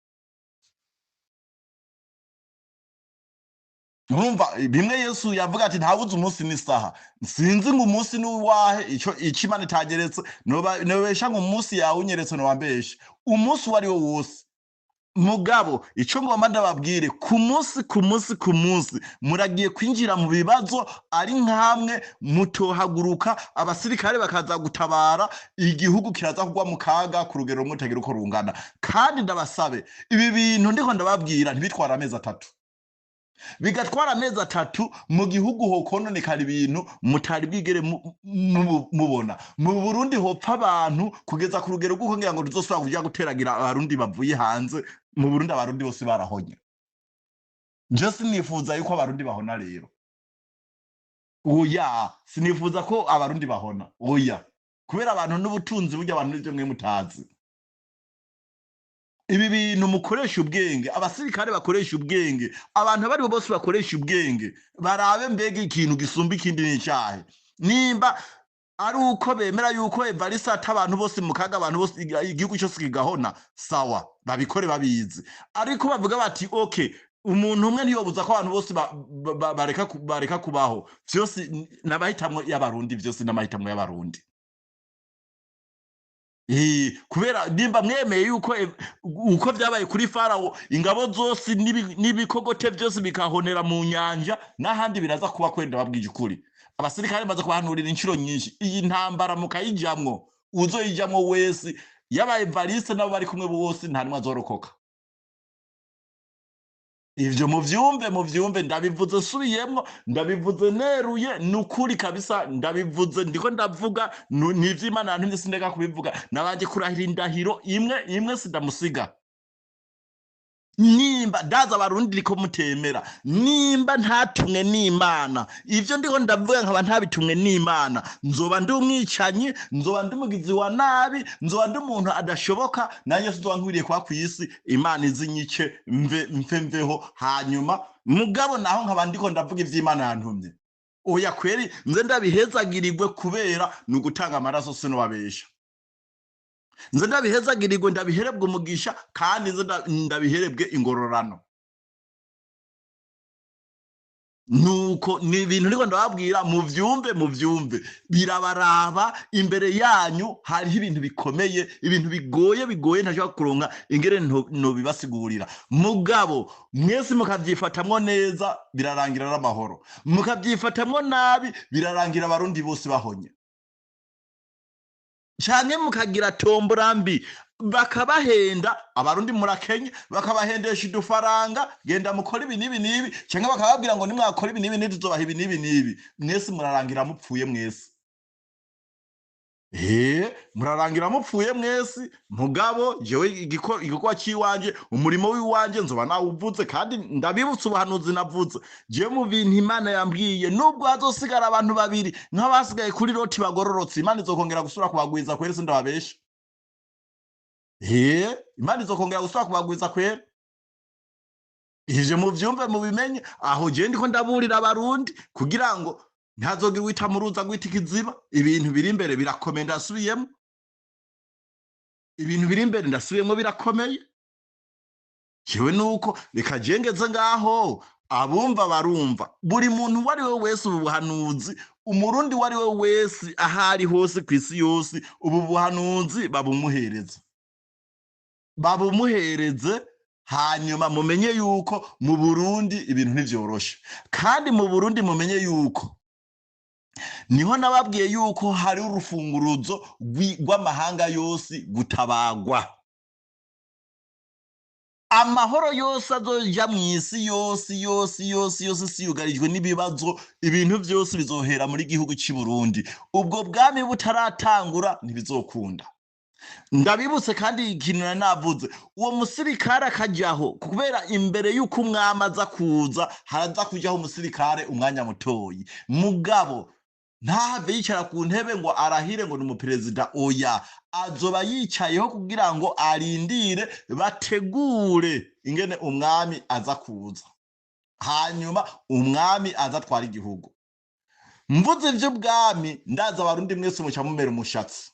Urumva bimwe Yesu yavuga ati ntawuzi umunsi n'isaha, sinzi ngo umunsi ni uwahe, ico Imana itageretse, nobesha ngo umunsi yawunyeretse nobambesha, umunsi uwo ari wo wose. Mugabo ico ngomba ndababwire, ku munsi ku munsi ku munsi muragiye kwinjira mu bibazo ari nkamwe mutohaguruka, abasirikare bakaza gutabara, igihugu kiraza kugwa mu kaga ku rugero rumwe rutagira uko rungana. Kandi ndabasabe, ibi bintu ndiko ndababwira ntibitwara amezi atatu, bigatwara amezi atatu mu gihugu hokononekara ibintu mutari bwigere mubona. Mu Burundi hopfa abantu kugeza ku rugero rw'uko ngira ngo tuzosubira kuja guteragira abarundi bavuye hanze. Mu Burundi abarundi bose barahonye. Je sinifuza yuko abarundi bahona rero, oya, sinifuza ko abarundi bahona, oya, kubera abantu n'ubutunzi burya abantu n'ivyo mwe mutazi. Ibi bintu mukoresha ubwenge, abasirikare bakoresha ubwenge, abantu abari bo bose bakoresha ubwenge, barabe mbega ikintu gisumba ikindi n'icahe. Nimba ari uko bemera yuko Evariste ata abantu bose mu kaga, abantu bose igihugu cyose kigahona, sawa, babikore babizi. Ariko bavuga bati okay, umuntu umwe ntiyobuza ko abantu bose bareka kubaho, vyose n'abahitamwo y'abarundi, vyose n'amahitamwo y'abarundi. Kubera nimba mwemeye yuko uko vyabaye kuri Farawo, ingabo zose n'ibikogote vyose bikahonera mu nyanja, n'ahandi biraza kuba kwenda. Babwije ukuri, abasirikare baza kubahanurira inshuro nyinshi, iyi ntambara mukayijamwo, uzoyijamwo wese, yaba Evariste nabo bari kumwe bose, nta nimwe azorokoka. Ivyo muvyumve, muvyumve, ndabivuze nsubiyemwo, ndabivuze neruye, nukuri kabisa ndabivuze, ndiko ndavuga nivyo Imana yantumye, sindeka kubivuga. Nabanje kurahira indahiro imwe imwe sindamusiga. Nimba ndaza abarundi ko mutemera, nimba ntatumwe n'Imana, ivyo ndiko ndavuga nkaba ntabitumwe n'Imana, nzoba ndi umwicanyi, nzoba ndi umugizi wa nabi, nzoba ndi umuntu adashoboka, nanjye sinzoba nkwiriye kuba kw'isi. Imana izinyice mve mfe mveho, hanyuma mugabo naho nkaba ndiko ndavuga ivy'Imana yantumye. Oya kweri, nze ndabihezagirirwe, kubera ni ugutanga amaraso, sinobabesha. Nze ndabihezagirirwe, ndabiherebwe umugisha, kandi nze ndabiherebwe ingororano. Nuko ni ibintu ndiko ndababwira, muvyumve, muvyumve, birabaraba. Imbere yanyu hariho ibintu bikomeye, ibintu bigoye, bigoye ntashobora kuronka ingere nobibasigurira. Mugabo mwese mukavyifatamwo neza, birarangira n'amahoro. Mukavyifatamwo nabi, birarangira abarundi bose bahonye. Canke mukagira tombora mbi, bakabahenda, abarundi murakenye, bakabahendesha udufaranga, genda mukora ibi n'ibi n'ibi, canke bakababwira ngo nimwakora ibi n'ibi n'ibi tuzobaha ibi n'ibi n'ibi, mwese murarangira mupfuye mwese. Murarangira mupfuye mwese. Mugabo jewe igikorwa c'iwanje, umurimo w'iwanje nzoba nawuvuze. Kandi ndabibutsa ubuhanuzi navuze jewe mu bintu Imana yambwiye: nubwo hazosigara abantu babiri nk'abasigaye kuri Loti bagororotse, Imana izokongera gusubira kubagwiza kweri. Sindababesha. Imana izokongera gusubira kubagwiza kweri. Ivyo muvyumve, mubimenye. Aho jewe ndiko ndaburira Abarundi kugira ngo ntihazogire uwita muruza gwita ikiziba. Ibintu biri imbere birakomeye, ndasubiyemo, ibintu biri imbere, ndasubiyemo, birakomeye. Jewe nuko reka jewe ngeze ngaho, abumva barumva. Buri muntu uwo ari we wese, ubu buhanuzi, Umurundi uwo ari we wese, aho ari hose kw'isi yose, ubu buhanuzi babumuhereze, babumuhereze. Hanyuma mumenye yuko mu Burundi ibintu ntivyoroshe. Kandi mu Burundi mumenye yuko niho nababwiye yuko hari urufunguruzo rw'amahanga yose gutabagwa. Amahoro yose azoja mw'isi yose yose yose yose, isi yugarijwe n'ibibazo, ibintu vyose bizohera muri gihugu c'i Burundi. Ubwo bwami butaratangura ntibizokunda. Ndabibutse kandi ikintu nari navuze: uwo musirikare akajaho, kubera imbere y'uko umwami aza kuza haraza kujaho umusirikare umwanya mutoyi. Mugabo ntahave yicara ku ntebe ngo arahire ngo ni umuperezida. Oya, azoba yicayeho kugira ngo arindire bategure ingene umwami aza kuza, hanyuma umwami aza atwara igihugu. Mvuze ivy'ubwami, ndaza Abarundi mwese muca mumera umushatsi.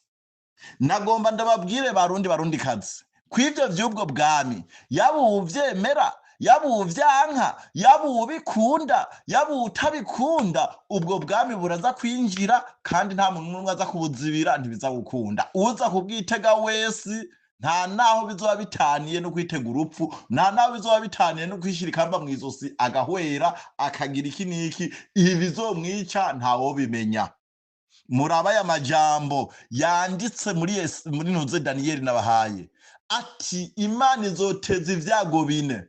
Nagomba ndababwire, Barundi, Barundi kazi, kw'ivyo vy'ubwo bwami, yaba uwuvyemera, yaba uwuvyanka, yaba uwubikunda, yaba uwutabikunda, ubwo bwami buraza kwinjira kandi nta muntu n'umwe aza kubuzibira. Ntibiza gukunda. Uza kubwitega wese, nta naho bizoba bitaniye no kwitega urupfu, nta naho bizoba bitaniye no kwishira ikamba mw'izosi agahwera akagira iki n'iki. Ibi bizomwica ntawobimenya. Muraba aya majambo yanditse muri ntuze Daniyeli nabahaye, ati Imana izoteza ivyago bine: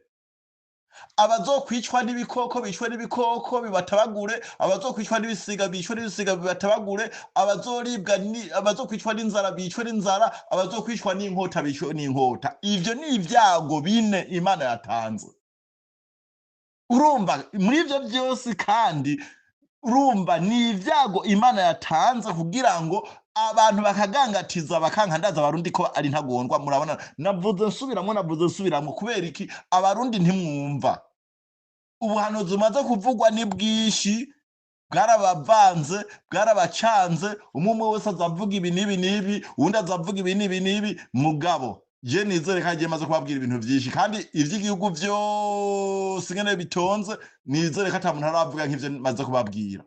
abazokwicwa n'ibikoko bicwe n'ibikoko bibatabagure, abazokwicwa n'ibisiga bicwe n'ibisiga bibatabagure, abazoribwa ni abazokwicwa n'inzara bicwe n'inzara, abazokwicwa n'inkota bicwe n'inkota. Ivyo ni ibyago bine Imana yatanze. Urumva muri ivyo byose, kandi urumva ni ibyago Imana yatanze kugira ngo abantu bakagangatiza bakankandaza Abarundi ko ari ntagondwa. Murabona navuze nsubiramwo, navuze nsubiramwo. Kubera iki? Abarundi ntimwumva. Ubuhanuzi bumaze kuvugwa ni bwinshi, bwarabavanze, bwarabacanze. Umwe umwe wese azavuga ibi n'ibi n'ibi, uwundi azavuga ibi n'ibi n'ibi. Mugabo je nizere ko agiye maze kubabwira ibintu vyinshi, kandi ivy'igihugu vyose ingene bitonze, nizere ko ata muntu aravuga nk'ivyo maze kubabwira.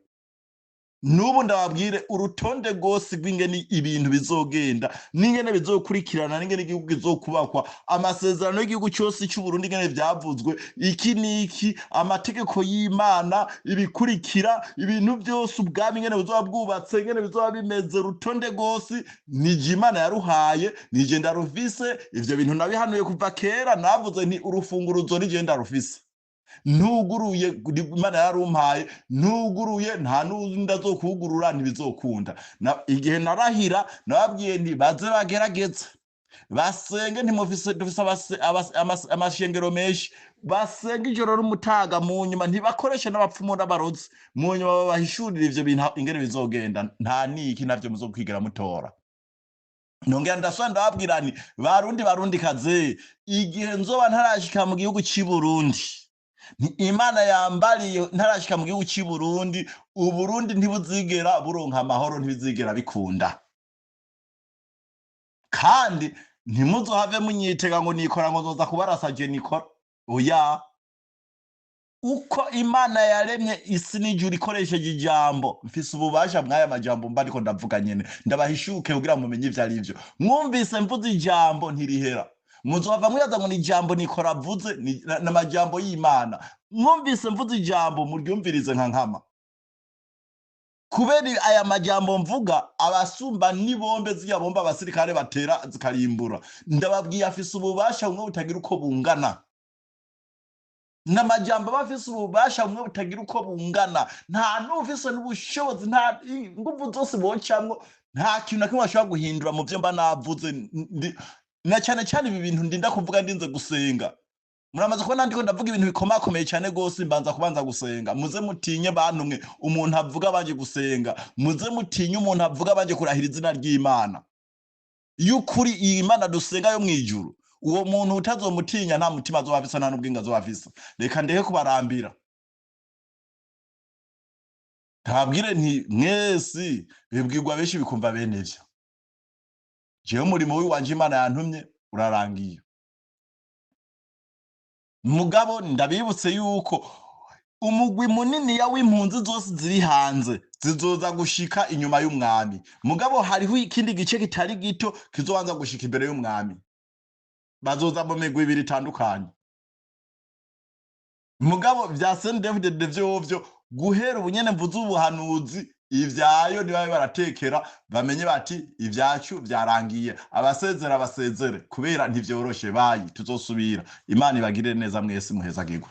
N'ubu ndababwire urutonde rwose rw'ingene ibintu bizogenda, n'ingene bizokurikirana, n'ingene igihugu kizokubakwa, amasezerano y'igihugu cyose cy'Uburundi, ingene vyavuzwe, iki n'iki, amategeko y'Imana, ibikurikira, ibintu byose, ubwami ingene buzoba bwubatse, ingene bizoba bimeze. Urutonde rwose nije Imana yaruhaye, nije ndarufise. Ivyo bintu nabihanuye kuva kera. Navuze nti urufunguruzo nije ndarufise, ntuguruye, Imana yarumpaye, ntuguruye nta n'undi azokugurura, ntibizokunda. Igihe narahira nababwiye nti baze bagerageze basenge, ntimufise, dufise amashengero menshi, basenge ijoro n'umutaga, mu nyuma ntibakoreshe n'abapfumu n'abarozi, mu nyuma babahishurire ivyo bintu ingene bizogenda. Nta niki navyo muzokwigera mutora. Nongera ndasubira ndababwira nti Barundi, Barundi kaze, igihe nzoba ntarashika mu gihugu c'i Burundi, ni Imana yambariye, ntarashika mu gihugu c'i Burundi, Uburundi ntibuzigera buronka amahoro, ntibizigera bikunda. Kandi ntimuzohave munyitega ngo nikora ngo nzoza kubarasa je nikora. Oya, uko Imana yaremye isi n'ijuru ikoresheje ijambo, mfise ububasha mw'aya majambo mba ariko ndavuga nyene. Ndabahishuke kugira mumenye ivyo ari vyo. Mwumvise mvuze ijambo ntirihera, muzohava mwibaza ngo ni ijambo nikora avuze, n'amajambo y'Imana. Mwumvise mvuze ijambo, muryumvirize nka nkama, kubera aya majambo mvuga abasumba n'ibombe zirya bombe abasirikare batera zikarimbura. Ndababwiye, afise ububasha bumwe butagira uko bungana. N'amajambo aba afise ububasha bumwe butagira uko bungana. Nta n'ufise n'ubushobozi, nta inguvu zose bocamwo. Nta kintu na kimwe bashobora guhindura mu byo mba navuze. Na cyane cyane ibi bintu ndinda kuvuga ndinze gusenga. Muramaze kubona ndiko ndavuga ibintu bikomakomeye cyane gose, mbanza kubanza gusenga. Muze mutinye bantu mwe umuntu avuga abanje gusenga. Muze mutinye umuntu avuga abanje kurahira izina ry'Imana y'ukuri, iyi Mana dusenga yo mwijuru. Uwo muntu utazomutinya nta mutima azoba afise, nta n'ubwenge azoba afise. Reka ndeke kubarambira, ntabwire nti mwese bibwirwa benshi bikumva bene ivyo. Jewe umurimo w'iwanje Imana yantumye urarangiye. Mugabo ndabibutse yuko umugwi muniniya w'impunzi zose ziri hanze zizoza gushika inyuma y'umwami. Mugabo hariho ikindi gice kitari gito kizobanza gushika imbere y'umwami. Bazoza mu migwi ibiri itandukanye. Mugabo vya CNDD-FDD vyovyo, guhera ubu nyene mvuze ubuhanuzi, ivyayo nibabe baratekera, bamenye bati ivyacu vyarangiye. Abasezera basezere, kubera ntivyoroshe. Bayi, tuzosubira. Imana ibagirire neza mwese, muhezagirwe.